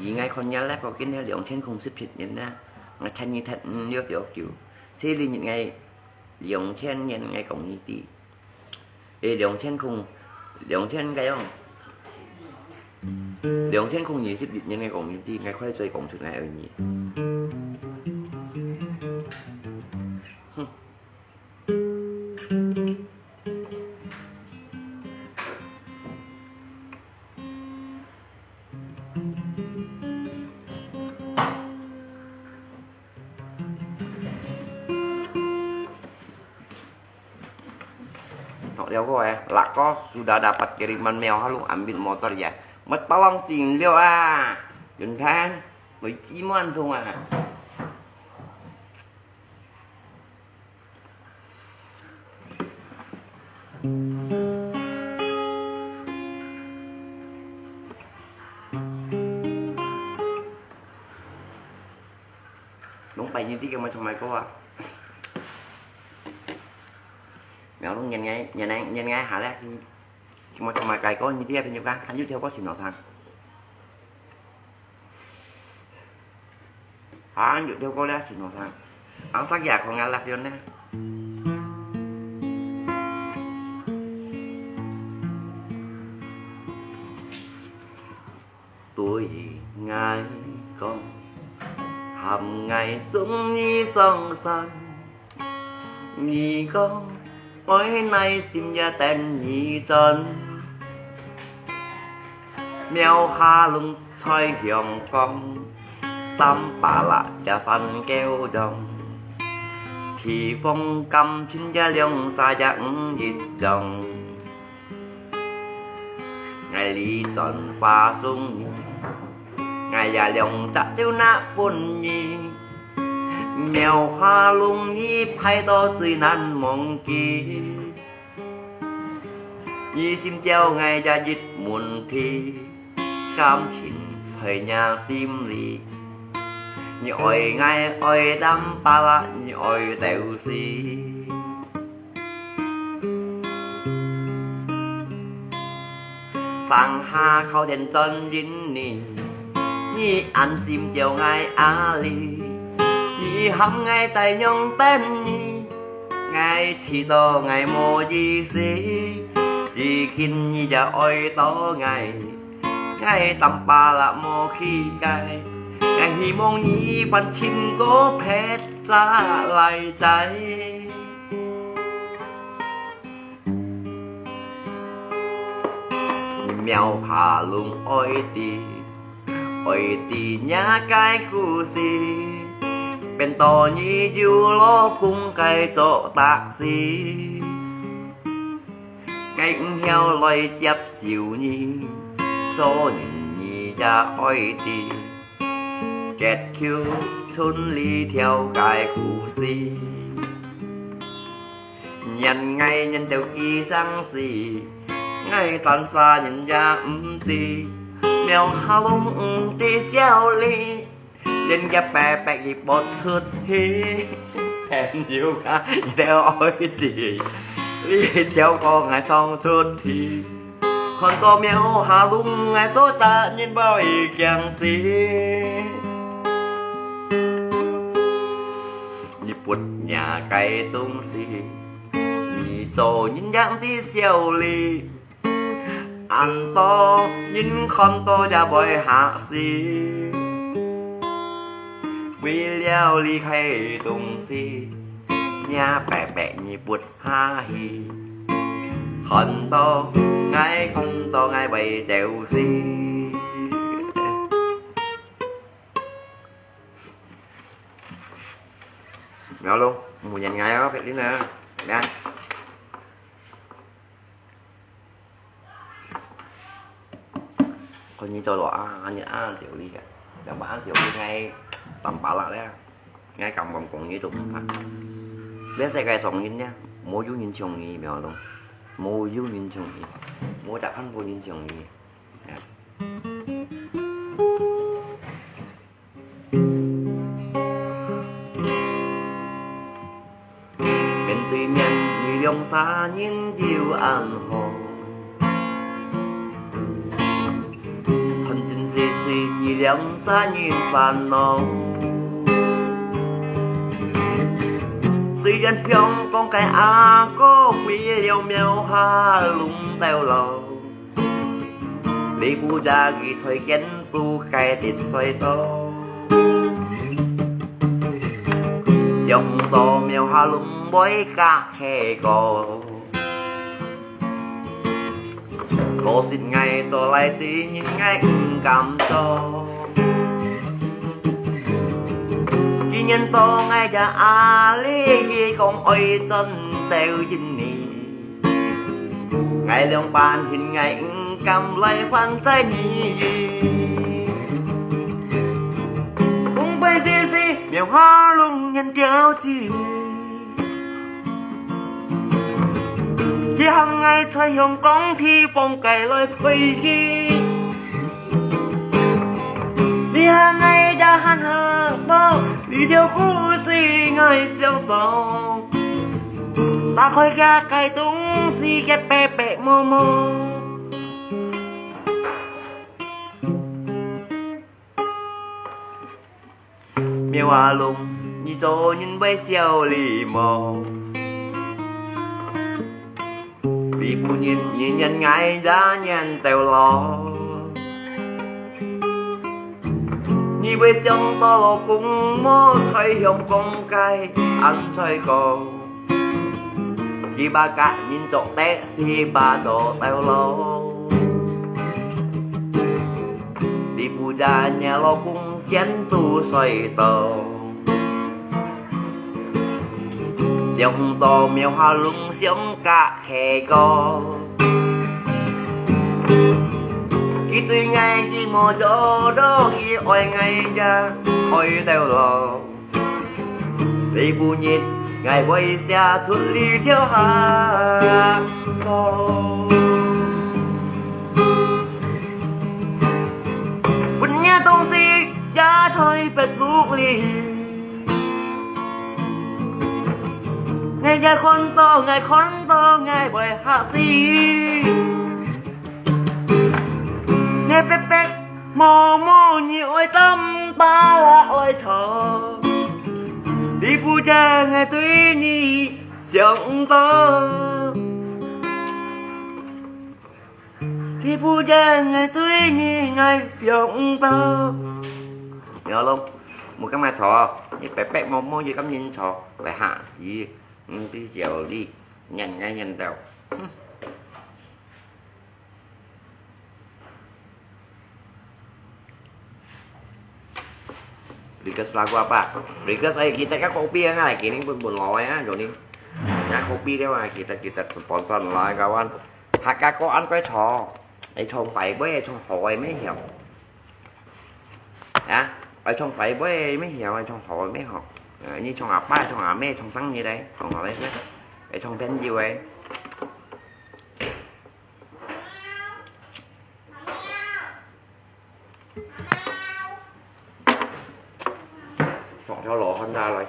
而𠊎看日曆，過今日兩千空十七日啦，𠊎趁你忒五六條久，所以你日𠊎兩千年𠊎講你知。誒，兩千空，兩千个哦，兩千空二十一年𠊎講你知，𠊎快嘴講出來而已。哼。 Tok liau ko eh, lak ko sudah dapat kiriman meo halu ambil motor ya. Mat palang sing liau ah. Yun kan, may ciman thong ah. 你知佢有唱麼个歌啊？苗龍，你，你，你，你下咧，佢有唱麼个歌，你知佢有講，還有條歌真好聽。 啊，有條歌咧，真好聽。紅色夜空啊，辣椒呢？對𠊎講，喊𠊎送你上山。 你講，愛耐心也等你轉。苗下龍在香港，擔把啦也山狗樣。地方感情也兩儕也毋一樣。 𠊎禮轉花送你，𠊎也兩隻手拿分你。苗下龍你擺到最難忘記。你心照𠊎也一問題，感情在若心裡。你愛𠊎愛擔把啦，你愛鬥死。 上下靠天轉印尼，你安心照𠊎阿里。你喊𠊎再仰等你，𠊎知道𠊎無意思。至今你也愛到𠊎，𠊎擔把啦無氣概。𠊎希望你還尋個別儕來載。 苗下龍愛知，愛知若个故事，變到你有老公該做大事。𠊎毋曉來接受你，做人你也愛知，結局賰你條个故事。 念𠊎念到幾生死，𠊎單儕人也毋知，苗下龍毋知笑你，連佢白白佢撥出去。朋友啊，你兜愛知，這條歌𠊎唱出去。 看到苗下龍，𠊎做隻人會驚死。你不若个東西，你做人樣的笑哩，恁多人看到也會嚇死。為了你个東西，若白白你不 下去，看到𠊎，看到𠊎會走死。苗龍，無人愛哦，別人啊，來。看你做到啊，你啊，少理个，兩百啊，少理个，當巴拉咧。 𠊎敢講講你都毋怕。這世界上人呢，無有人像你，苗龍，無有人像你，無隻番个人像你。面對面，你兩儕人又恁好。 看真實實，你兩儕人煩惱。雖然香港个阿哥為了苗下龍兜牢，你不也佢在建都街跌摔倒。想毋到苗下龍會嫁个哥。 可惜𠊎做倈子人，𠊎毋敢做。既然到𠊎這阿里，佢講愛轉兜印尼，𠊎兩半心，𠊎毋敢來還債你。講白這事，苗下龍人條子。 你喊𠊎在香港地方街來陪佢，你喊𠊎也喊下到這條故事𠊎想到，打開這个東西个白白毛毛。貓阿龍，你做人會笑哩無？你不認，你認𠊎也認到咯。你會想到老公無在香港个安在講，佢把个人做得是把做到咯。你不認，你老公見都睡到。 想到貓阿龍想个結果，佢對𠊎佢無做到，佢愛𠊎也愛到老。你不認，𠊎會寫出這條下歌。分你東西也在別屋裡。 𠊎也看到，𠊎看到，𠊎會嚇死。𠊎白白毛毛，你愛擔把啦愛坐，你不認𠊎對你想到。 你不認𠊎對你𠊎想到。你好咯，無敢愛坐，你白白毛毛又敢認坐，會嚇死。嗯，對小李，認𠊎認到。哼。 Request lagu apa? Request ai kita ka kopi nga, kini pun pun lawai ah, Joni. Nga kopi dia mah, kita kita sponsor lah kawan. Hakka ko an koi cho. Ai chong pai boy, ai chong hoi me hiao. Ya, ai chong pai boy me hiao, ai chong hoi me ho. Ni chong apa, chong ame, chong sang ni dai, chong hoi se. Ai chong pen jiu ai. 放條老漢拿來。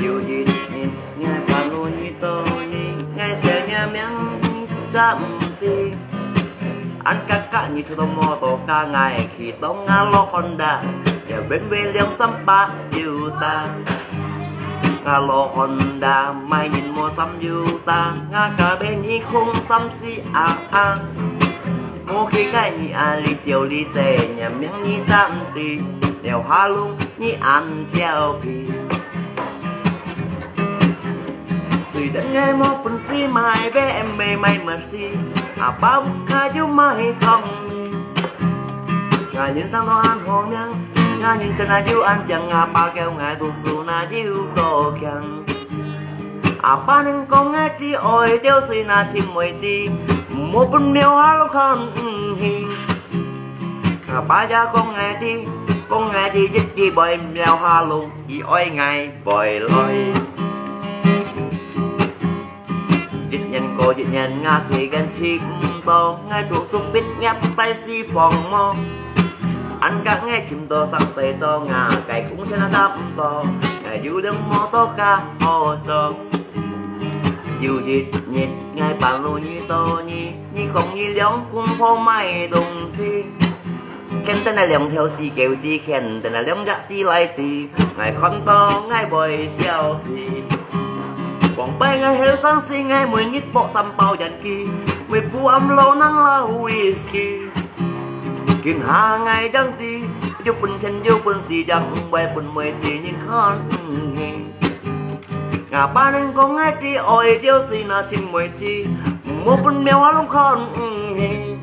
有一日， 𠊎半路遇到你，𠊎寫若名你知毋知？恁格格你坐到摩托架，𠊎去到𠊎老Honda，也變為兩三百油打。𠊎老Honda買人無三油打，𠊎加倍你空三四啊啊。無去該你阿里小里細，若名你知毋知？了下路你恁調皮。 雖然𠊎無本事買BMW買Mercy，阿爸屋下有買糖。𠊎人生到恁好命，𠊎人生哪有恁靚，阿爸教𠊎讀書哪有過強。阿爸能講𠊎知，愛吊水哪尋位置，毋好分貓下路看毋起。阿爸也講𠊎知，講𠊎知一日會貓下路。 佢愛𠊎背來。一年過一年，𠊎時間尋毋到，𠊎讀書畢業大四放無。恁格𠊎尋到生事做，𠊎个工錢也搭毋到，𠊎有輛摩托車好做。有一日，𠊎半路遇到你，你講你兩公婆買東西。 牽等啊兩條死狗子，牽等啊兩隻死倈子，𠊎看到𠊎會笑死。往擺𠊎後生時，𠊎每日剝三包菸枝，每晡暗摎人摎whisky。今下𠊎正知，有本錢有本事，正毋會分每隻人看毋起。 吾爸能講𠊎知，愛吊水哪尋位置，毋好分貓下路看毋起。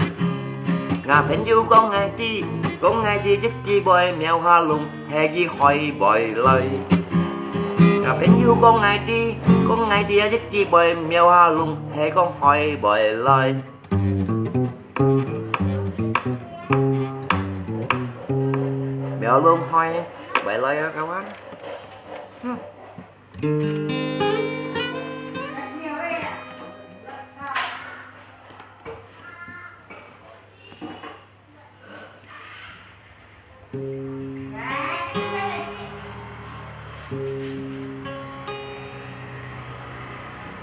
吾朋友講𠊎知，講𠊎知一日會貓下路，係佢害會來。吾朋友講𠊎知，講𠊎知一日會貓下路，係講害會來。苗龙开，买来啊，各位。嗯。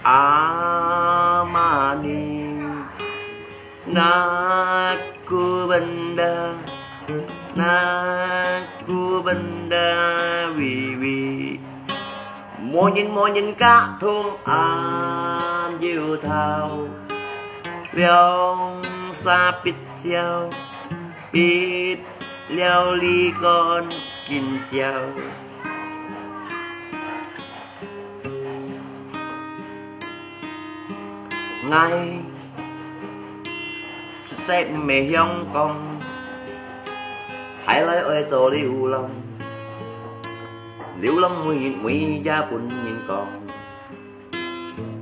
Ama ni, nak ku benda, nak ku benda, wi wi. Mô nhin mô nhin ka thung an yeu thau, lióng sa pit siau, pit liau li kon kin siau. Ngai出世毋係香港，大來愛做流浪，流浪每日每夜分人講。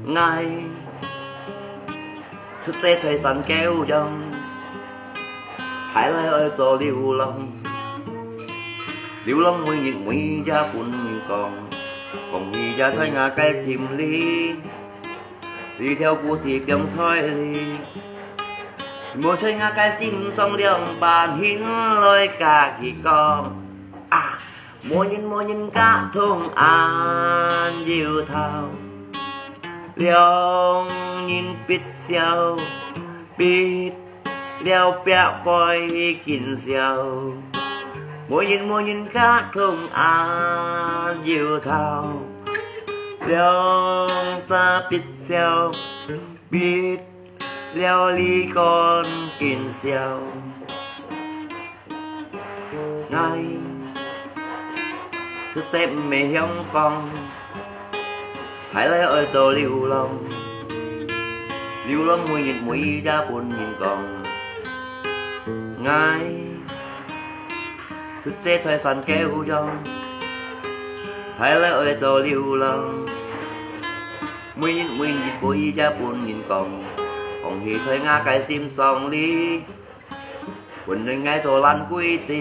𠊎出世在山溝中，大來愛做流浪。流浪每日每夜分人講，講你也在𠊎个心裡，一條故事放在裡，無在𠊎个心上兩半，現來甲佢講啊！ 無人無人甲蟲恁有頭，兩人必笑，必了壁背緊笑。無人無人甲蟲恁有頭，兩儕必笑，必了你趕緊笑。 𠊎出世毋係香港，大來愛做流浪，流浪每日每夜分人講。𠊎出世在山溝中，大來愛做流浪，每日每日每夜分人講，講起在𠊎个心上裡。 分人𠊎做懶鬼子，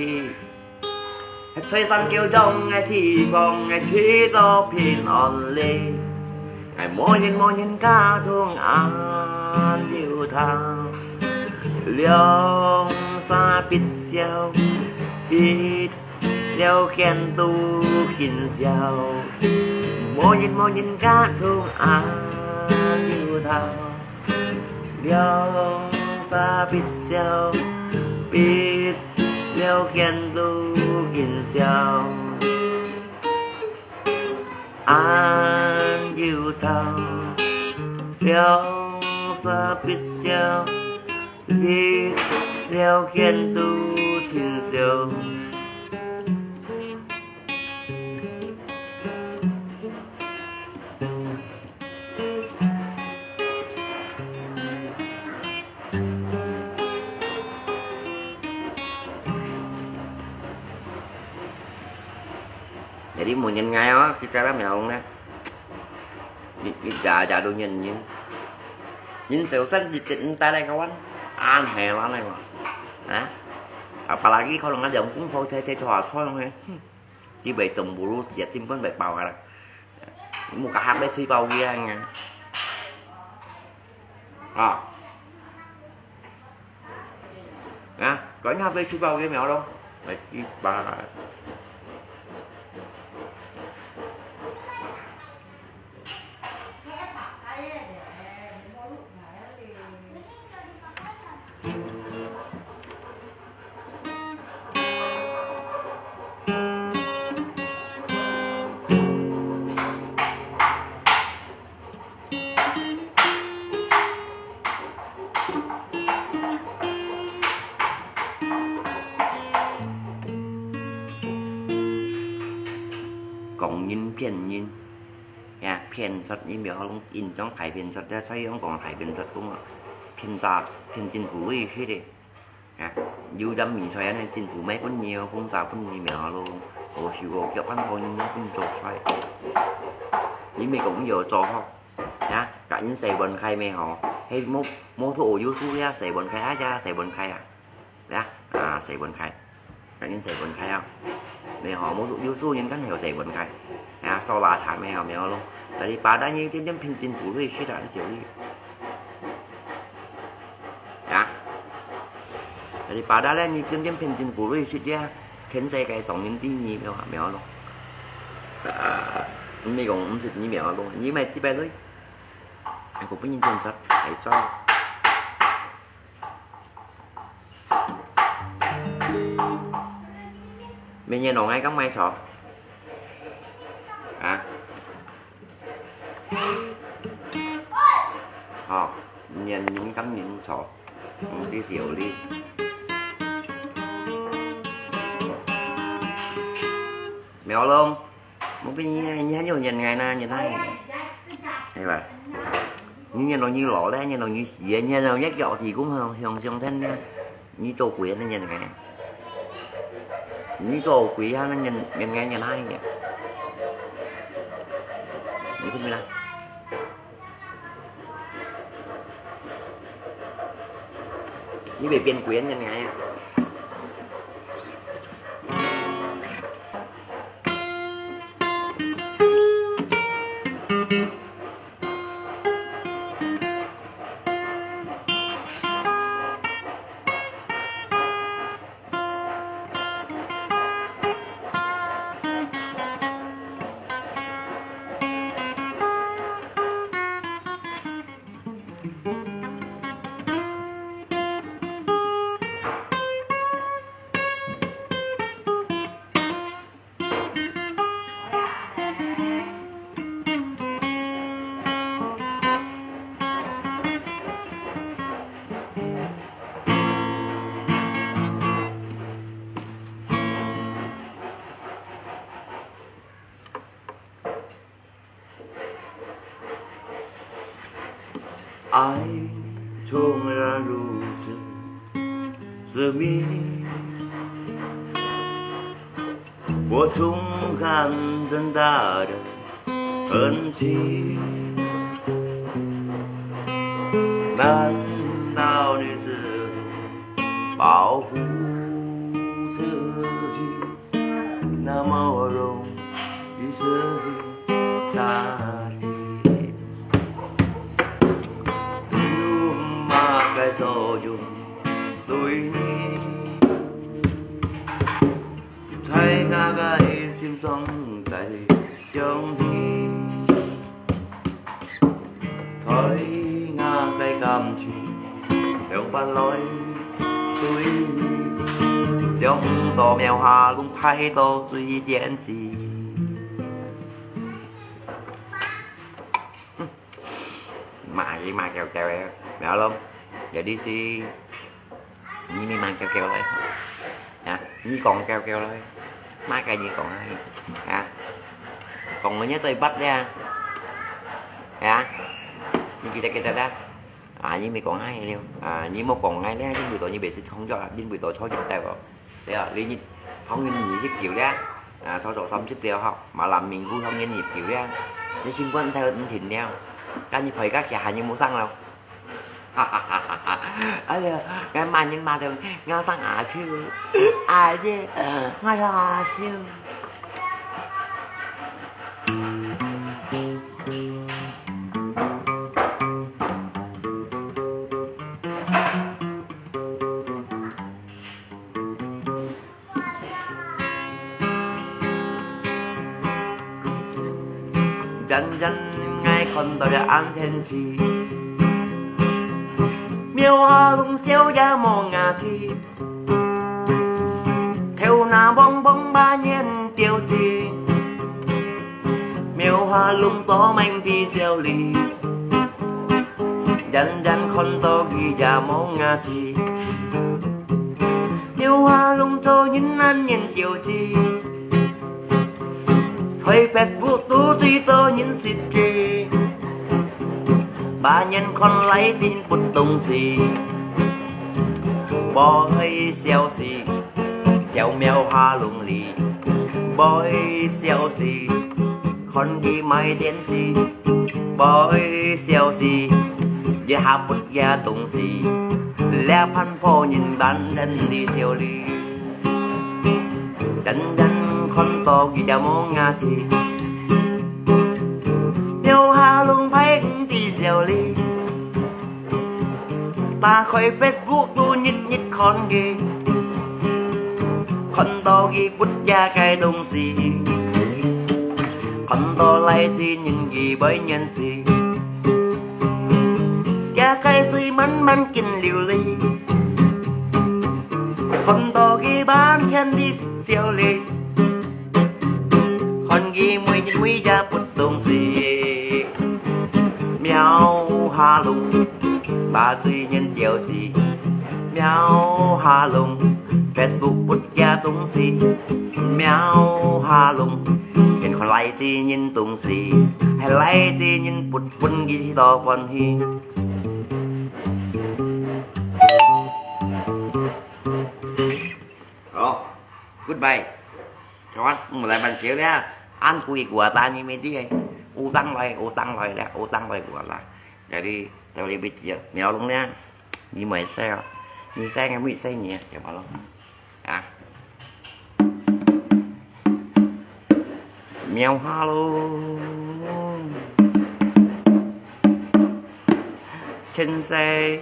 歇在山溝中个地方，𠊎去做平安哩。𠊎無人無人甲蟲恁有頭，兩儕必笑，必了見都緊笑。無人無人甲蟲恁有頭。 兩儕必笑，必了見都緊笑。恁有頭，兩儕必笑，必了見都緊笑。 Jadi munyin ngai oh, kita lah meong na. Ni, ni ja ja lu nyin nyin. Nyin seusan di tit nta lai kawan. Aneh lah nai mah. Nah. Apalagi kalau nggak ada kung pau cai cai cua cua ngai. Đi về trồng bù lu siat chim con phải bảo là một cả hạt bé suy bao kia nha. À. Nha, có nhà về suy bao kia mèo đâu. Phải đi bà. 講人騙人，呀，騙術，你毋好用印象派騙術，這採用講派騙術講啊，騙詐騙政府个意思咧。 啊，有點物事恁呢，政府賣分你哦，封殺分你苗咯，無收無腳，恁好人攏分做出來。你咪講有做好，啊，甲因洗碗開咩吼，迄摩，摩托有輸呀，洗碗開啊呀，洗碗開啊，呀，啊，洗碗開。趕緊洗碗筷啊！你好，無有時候人趕緊洗碗筷，啊，手拉長个啊，沒有咯。Daripada你天天拼盡苦力去啦，你就去。啊？Daripada咧，你天天拼盡苦力去啊，全世界上人知你个啊，沒有咯。你講毋識你沒有咯，你買幾百類，我不認真做，還做。 明年弄个敢買錯？啊？好，年年敢年錯，嗯，這是有理。苗龍。 無比你，你還有人愛呢，你哪會？係吧？你年老你老了，年老你死，年老你腳底公向向上天呢，你做鬼呢，你哪會？你做鬼啊，那人人愛你哪會？你不明白？ 你會變鬼啊，你啊！ 爱从来如此神秘，我从看见他的痕迹。难道你是保护自己？ 那么我容易失去大地。有么个作用对你？在我个心中在想你，在我个感情留不来对你，想到苗下龙派到最坚持。 罵佢罵叫叫个，苗龍，有啲事，你咪罵叫叫來，啊，你講叫叫來，罵个你講啊，啊，講人家最bắt咧，啊，你記得記得啦，啊，你咪講啊了，啊，你莫講啊了，因為到你袂識講咗啊，因為到錯人兜哦。 對啊，你日，當然你入球了，啊，初初三十了吼，馬上明古當然入球了，你心肝在毋停了，但你陪个下還有無上了？哈哈哈哈哈！哎呀，俺罵人罵到，我上阿秋，哎呀，我上阿秋。 真真愛看到了暗天去，苗下龍笑也無牙齒，頭那黃黃把眼吊起，苗下龍多明地笑哩。 遠遠看到佢也無牙齒。苗下龍做人難言交之，在別屋肚最多人識字。把眼看來真不懂事，會笑死，笑苗下龍哩，會笑死。 看佢賣電視，會笑死，一下不也東西，這盤破人板凳的笑哩。遠遠看到佢就無牙齒，貓下龍排毋知笑哩。打開Facebook就日日看佢，看到佢不加个東西，看到來自人佢會念詩，加个水慢慢緊流哩。 看到佢滿天的笑臉，看佢每日每夜發東西。貓下龍，把嘴念掉去。貓下龍，Facebook發个東西。貓下龍，連看來自人東西，還來自人不分佢多歡喜。 好，goodbye。Kawan, mulai ban kêu ya. An kui gua ta ni mesti. Utang lai, utang lai le, utang lai gua la. Jadi, tao li bit ya. Miao long le. Ni mai sai. Ni sai ngai mi sai ni ya, miao long. Ya. Miao ha long. Chen sai.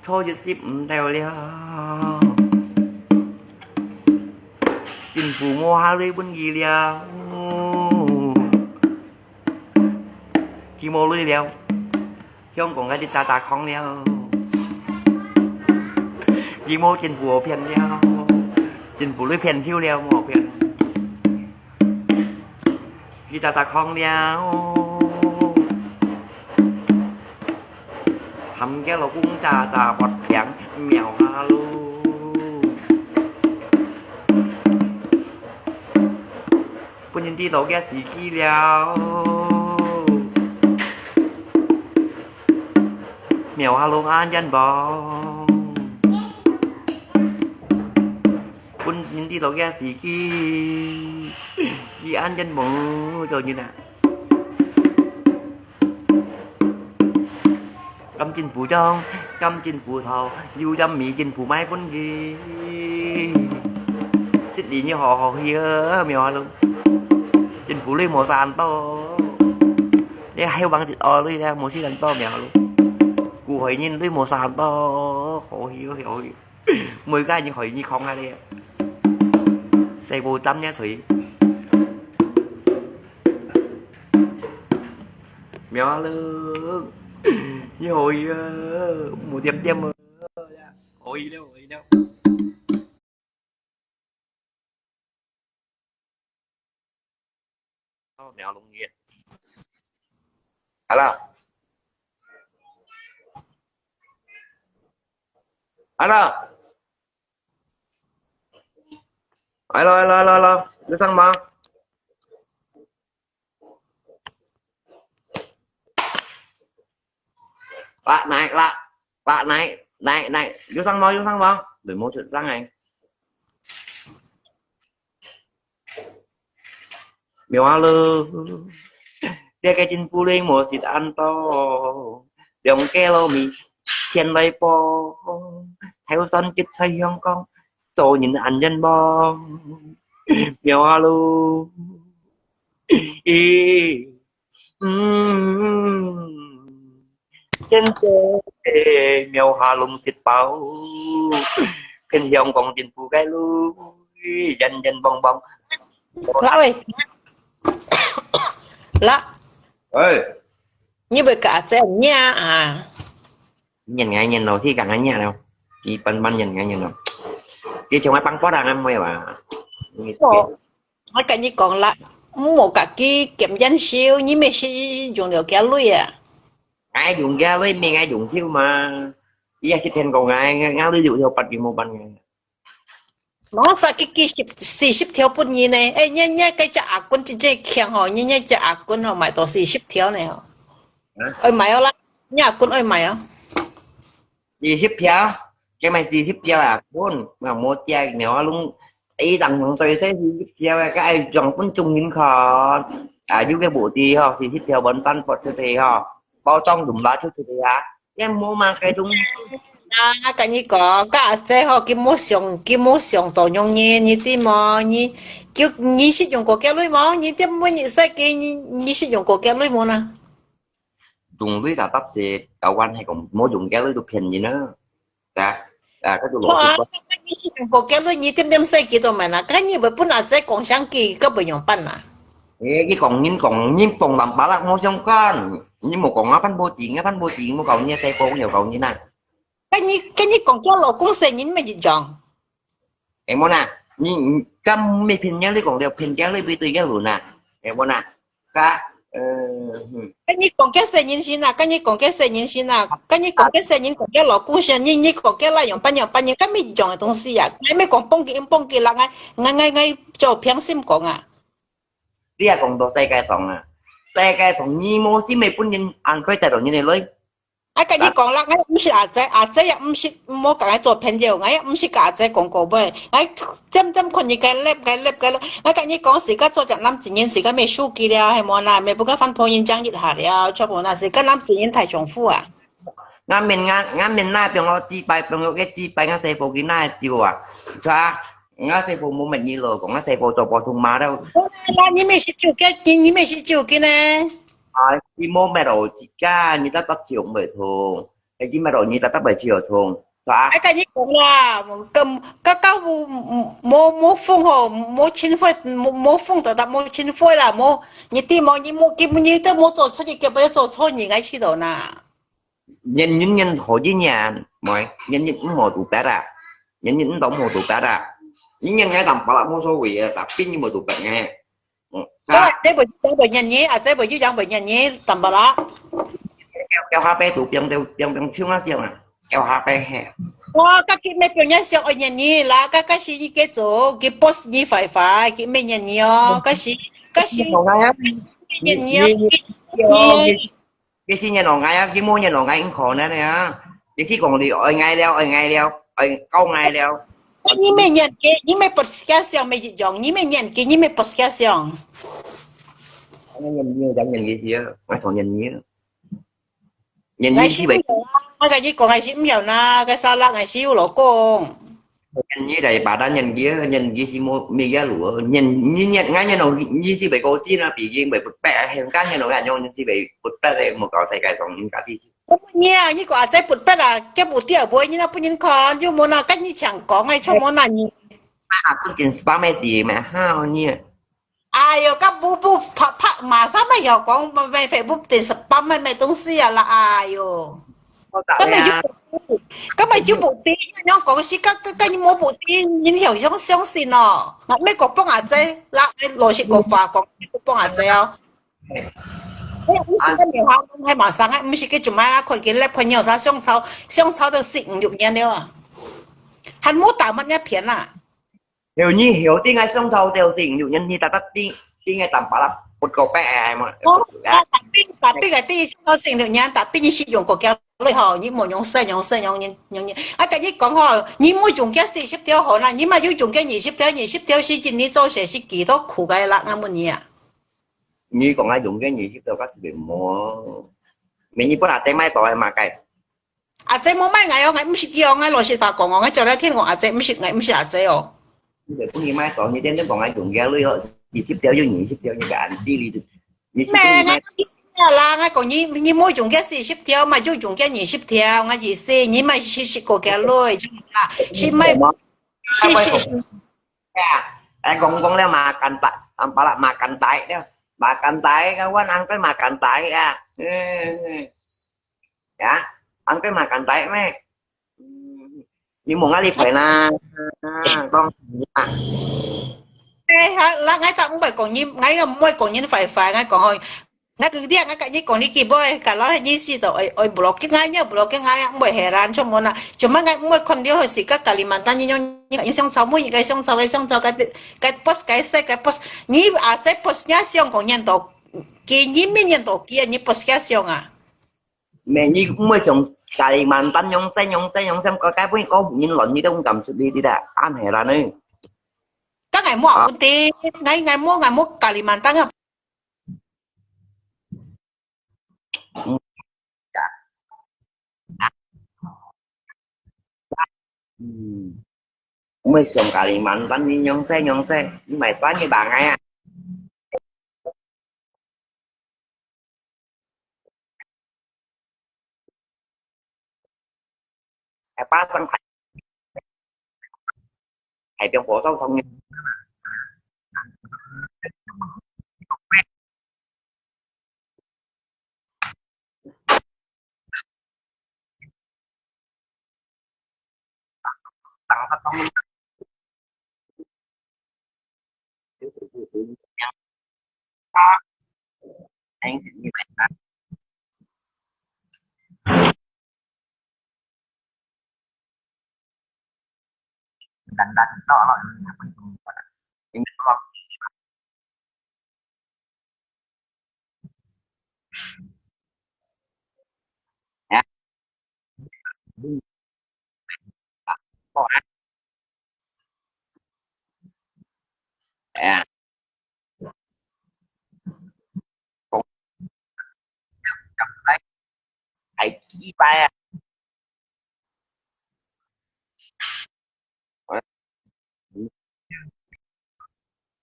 初一十五到了，政府無下鐳分佢了，佢無鐳了，香港該隻渣渣囥了，佢無政府好騙了，政府鐳騙手了，無好騙。 佢喳喳囥了，喊佢老公喳喳發病，貓下龍，分人知道佢死去了。貓下龍恁冤枉。 分人知道佢死去，佢恁冤枉做人啊！甘政府種，甘政府頭，有針米政府賣分佢。食你你好好去啊，貓下龍。政府鐳無散到，你還往一下鐳咧，無散到貓下龍。古海人鐳無散到，好去啊，好去。 每個人可以你講下咧，細部站咧吹。貓下龍，你可以啊，無點點啊，可以了，可以了。 哦，貓下龍。Hello。Hello。Hello，hello，hello，hello，有聲無？ 啦，來，啦，啦，來，來，來，有聲無？有聲無？你無出聲欸。貓下龍，這個政府鐳無食恁多，兩個老米天來報，頭先佢在香港，做人恁冤枉。貓下龍。 咦，嗯，真正貓下龍食飽，騙香港政府个鐳，冤冤枉枉。啦喂，啦，喂。你會甲這樣啊？ 念啊念咯，是讲啊念咯，一般般念啊念咯。你像我帮波人啊，没有啊？哦，我跟你讲啦，莫家己嫌冤仇，你咩是用了佢鐳啊？爱用佢鐳，咩爱用手嘛？伊也是骗讲啊，我鐳有条八斤冇办个。 我杀个几十、四十条分你呢。哎，你、你个只阿公真正强吼，你、你只阿公吼，买到四十条呢吼。啊？爱买哦啦，你阿公爱买哦。四十条，佢买四十条啊，分，我冇借，然后弄，一张张最少四十条啊，个爱装分中人看。啊，有个无的吼，四十条完蛋发出去吼，包装用拉出去啊，也冇嘛，该种。啊，跟你講，該阿姊吼，佢無想，佢無想到容易，你知無？你，佢，你識用過佢鐳無？你點每日使佢，你，你識用過佢鐳無呢？用鐳就得勢，有關係講，無用佢鐳都騙人啊。啊，啊，該就老實講。好啊，你識用過佢鐳，你點點使佢做麼啊？該你會分阿姊講聲佢，該會用辦啊？誒，你講人講人講南巴拉無相干，你無講啊，番波子，啊，番波子，無搞你个細波，又搞你啊。該你，該你講佢老公細人乜一樣？ 誒，無啦，你，你，該毋係騙人，你講了騙人，你毋對个路啦。誒，無啦，該，呃，嗯。該你講个細人先啊，該你講个細人先啊，該你講个細人講个老公先，你，你講个那樣，半樣，半樣，該乜一樣个東西啊？你乜講幫佢，幫佢啦，𠊎，𠊎，𠊎，𠊎做平心講啊。你也講到世界上啊，世界上你無心个本人，安排得到你个鐳。 啊，跟你講啦，𠊎毋識阿姊，阿姊也毋識，莫同𠊎做朋友，𠊎也毋識跟阿姊講過話。𠊎漸漸看你个lap，个lap，个lap。𠊎跟你講，自家做隻男子人，自家乜輸佢了，係無啦？乜不過番婆人講一下了，全部那自家男子人太重負啊。𠊎面，𠊎，𠊎面那邊我幾擺，邊我个幾擺，𠊎細婆佢那招啊，是吧？𠊎細婆無問你咯，講𠊎細婆做普通話了。那你乜識救个，你，你乜識救个呢？ 啊，佢無搣到自家，你得得救袂通。係佢搣到你得得會救通，係吧？哎，跟你講啦，跟，跟，跟無，無，無風吼，無情會，無，無風的，無情會啦，無，你知無？你無，你，你都無做錯，你根本就做錯，你愛去到哪？人人人好一年，喂，人人毋好做白啊，人人毋當好做白啊。你人人當白啦，無所謂啊，tapi你無做白呢。 嗯，該啊，這會，這會念你，啊，這會又講會念你，淡薄啦。要下背都變，變，變，變，像啊，像啊，要下背嘿。哦，該佢乜變樣想愛念你啦，該，該時你个做，佢boss你壞壞，佢乜念你哦，該時，該時，念你哦，你，你，你，你， 你係念到𠊎啊，佢無念到𠊎，毋可能个啊。你係講你愛𠊎了，愛𠊎了，愛搞𠊎了。你乜念佢，你乜不捨想乜一樣，你乜念佢，你乜不捨想。𠊎念你，𠊎念你係啊，𠊎同念你啊。念你係咪？𠊎係毋曉啊，𠊎跟你講，𠊎係毋曉啦，該沙拉，𠊎係有老公。 你來把他念佢，念佢係無，無个路，念，你念，𠊎念到你係會高興啊，畢竟會不白，很感念到𠊎用係會不白个，無搞世界上人家己。你啊，你講阿姊不白啊，佢不掉不，你那不能看，又無那跟你搶講，哎，全無那你。啊，不跟spam个事咩？哈，你。 哎喲，該不，不，拍，拍，馬上乜曉講，乜，乜，Facebook電視版乜，乜東西啊啦，哎喲。好打呀。根本就，根本就不對，你講係，該，該，該你無不對，你曉相，相信哦。那美國幫阿姐，那，老實講話講，美國幫阿姐哦。哎。哎，毋係个，你好，還馬上啊，毋係个，做麼啊，看佢來朋友啥相吵，相吵都四五六年了啊，還無打乜个片啊。 有你曉得𠊎上頭就係有人你搭搭啲，啲个淡薄啦，不過白哎嘛。哦，啊，tapi，tapi个啲上頭係有人，tapi你係用過佢鐳吼，你無用色，用色，用人，用人。啊，跟你講吼，你無用佢四十條好啦，你嘛有用佢二十條，二十條時間你做事係幾多苦个啦，𠊎問你啊。你講啊，用佢二十條，該係無？明日本來再買到个嘛該。 阿姐無買𠊎哦，𠊎毋識佢哦，𠊎老實話講哦，𠊎照來聽講阿姐毋識，𠊎毋識阿姐哦。你就不如買到，你天天講𠊎用个鐳哦，二十條又二十條，你个安迪你，你是不如買。咩？𠊎意思啦，𠊎講你，你無用个四十條嘛，就用个二十條，𠊎意思，你嘛是識過个鐳，就啦，是買，是是是。 Ya, eh, kong-kong liao makan ta-, ampala makan tai liao. Makan tai kawan, angkoi makan tai ya. Eh, ya, angkoi makan tai meh. Hmm. Ni mong ali pai na. Tong. Eh, ha, la ngai ta mbai kong ni, ngai mbai kong ni fai fai, ngai kong hoi. 𠊎佢這𠊎甲你講，你基本个咯，你試到愛愛block佢，𠊎若block佢，𠊎毋會heran，全部啦。做麼个𠊎毋會看到係个Kalimantan，你用你用相吵，每日个相吵个相吵，个个post个晒个post，你阿細post若想講念到佢，你毋念到佢啊，你post个想啊。咩？你毋會像Kalimantan用晒用晒用晒，个个本講人亂，你都毋敢出去，你啦，恁heran呢。該𠊎無問題，𠊎𠊎無𠊎無Kalimantan啊。嗯，毋會像Kalimantan呢，樣式樣式，你買三個bangkai啊？哎，巴掌還，還中國招商呢。係幾擺啊？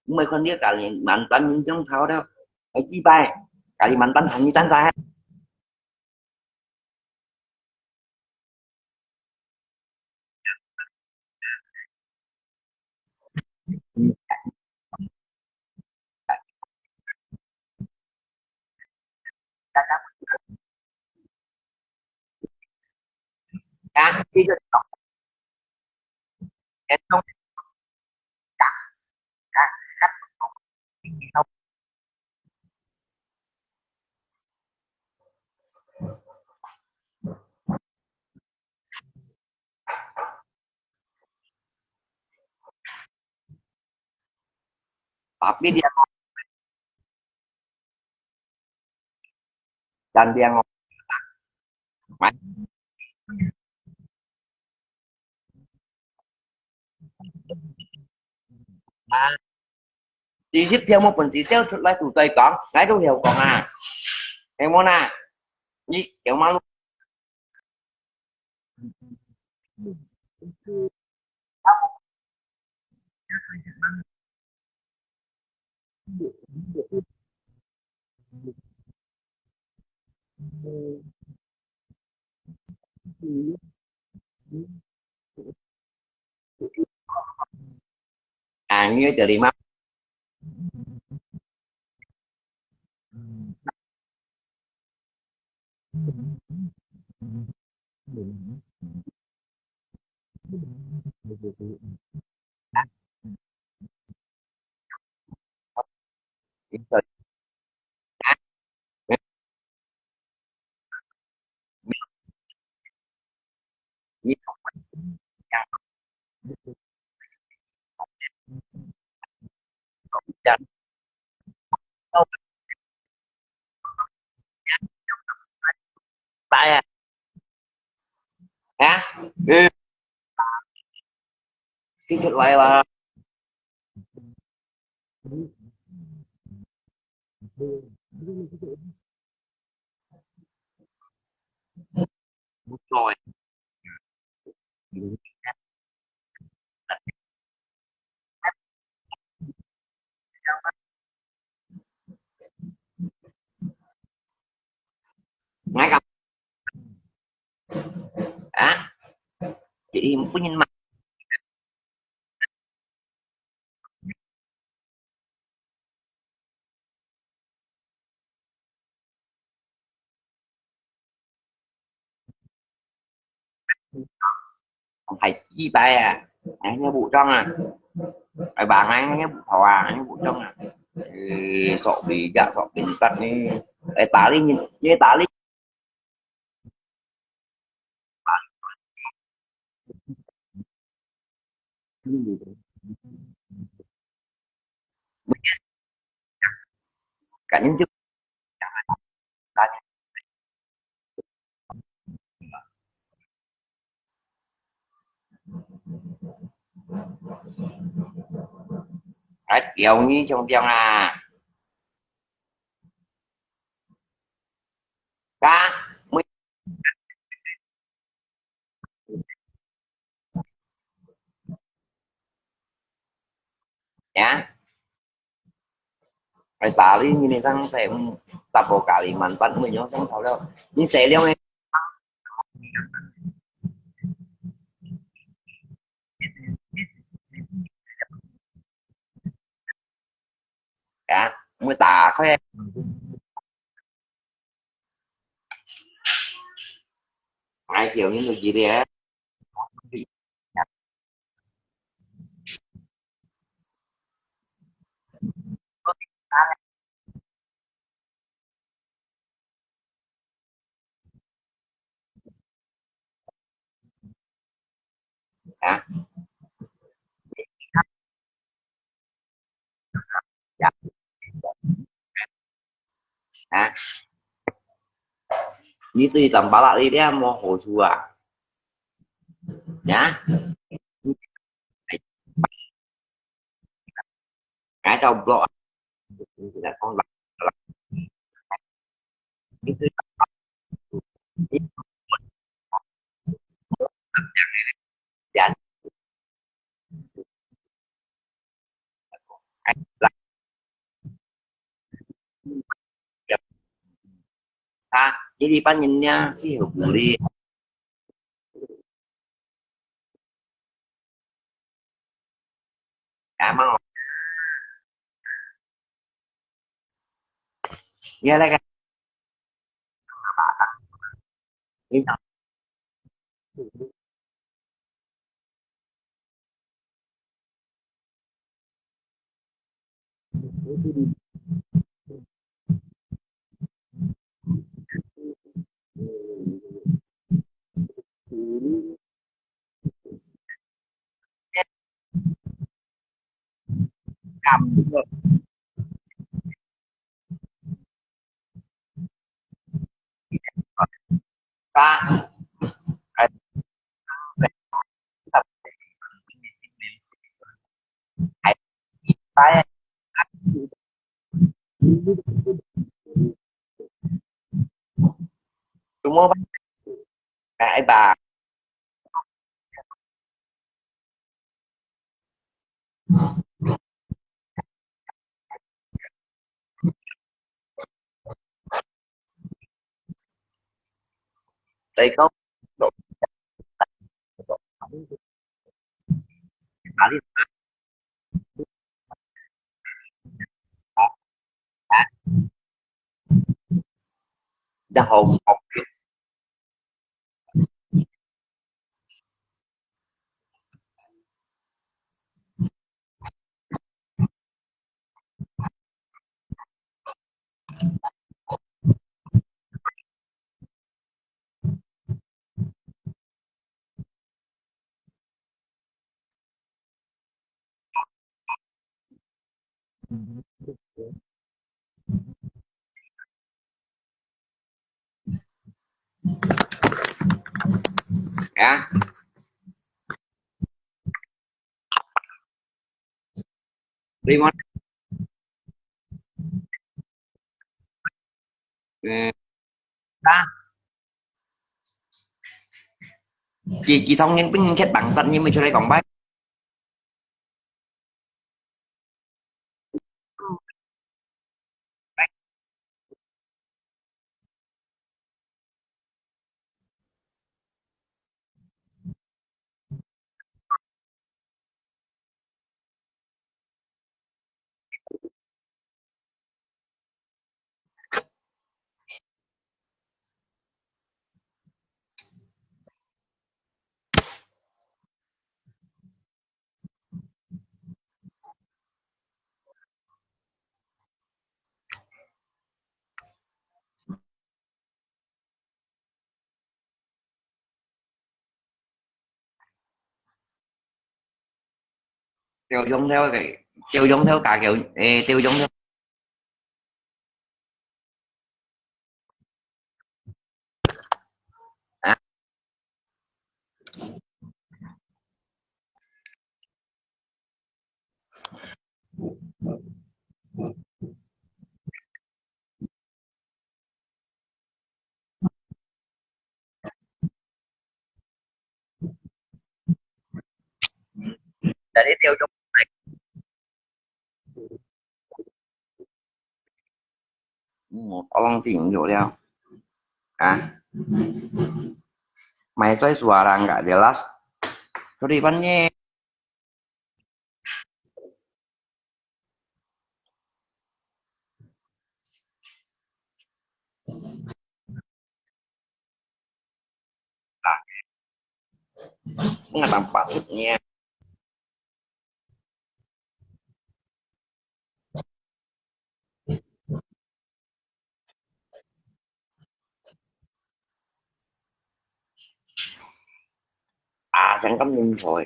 毋會看到Kalimantan面相吵了，係幾擺？Kalimantan還一站在。 Tapi dia dan dia ngomong. 啊，直接跳舞本事走出來就再講，𠊎都曉講啊，聽無啦？你有馬路。啊，你有道理嗎？Tại à? Hả? Ừ. Cái chuyện này là một rồi. Ngay gặp. Hả? Chị Hiền có nhìn mặt. Không phải chi bài à, anh nhớ bụ trong à. Bài bảng anh nhớ bụ thỏ à, anh nhớ bụ trong à. Ê, sọ bì dạ sọ bình tắc đi. Ê, tá đi nhìn, nhớ tá đi. Cá nhân chứ. Ai, tiểu nhi trong tiang à. Cá, mới. 哎，打理你的上菜，嗯，打包咖哩，满单，嗯，有上头了，你谁了呢？啊，我打开。哎，叫你们几点？啊？啊？你對Tampalak呢，你有無好處啊？啊？哎，走block啊！你講啦，你對啊，一般人呢，是有鼓勵。啊，嘛，你那个，你想，感覺。啊，哎，哎，哎，semua. Bye bye. 再講，哪裡？然後，啊？對嗎？嗯，啊？佢，佢同人分人刻bangsat，你毋出來講話。吊鐘頭个，吊鐘頭加吊，誒，吊鐘頭。啊？Jadi，吊鐘。Hmm, tolong sih, yuk liau. Ah. Mai suai suara nggak jelas. Sorry, Pan Ye. Nah, nggak tampak maksudnya. Ah, sangkam nin choi.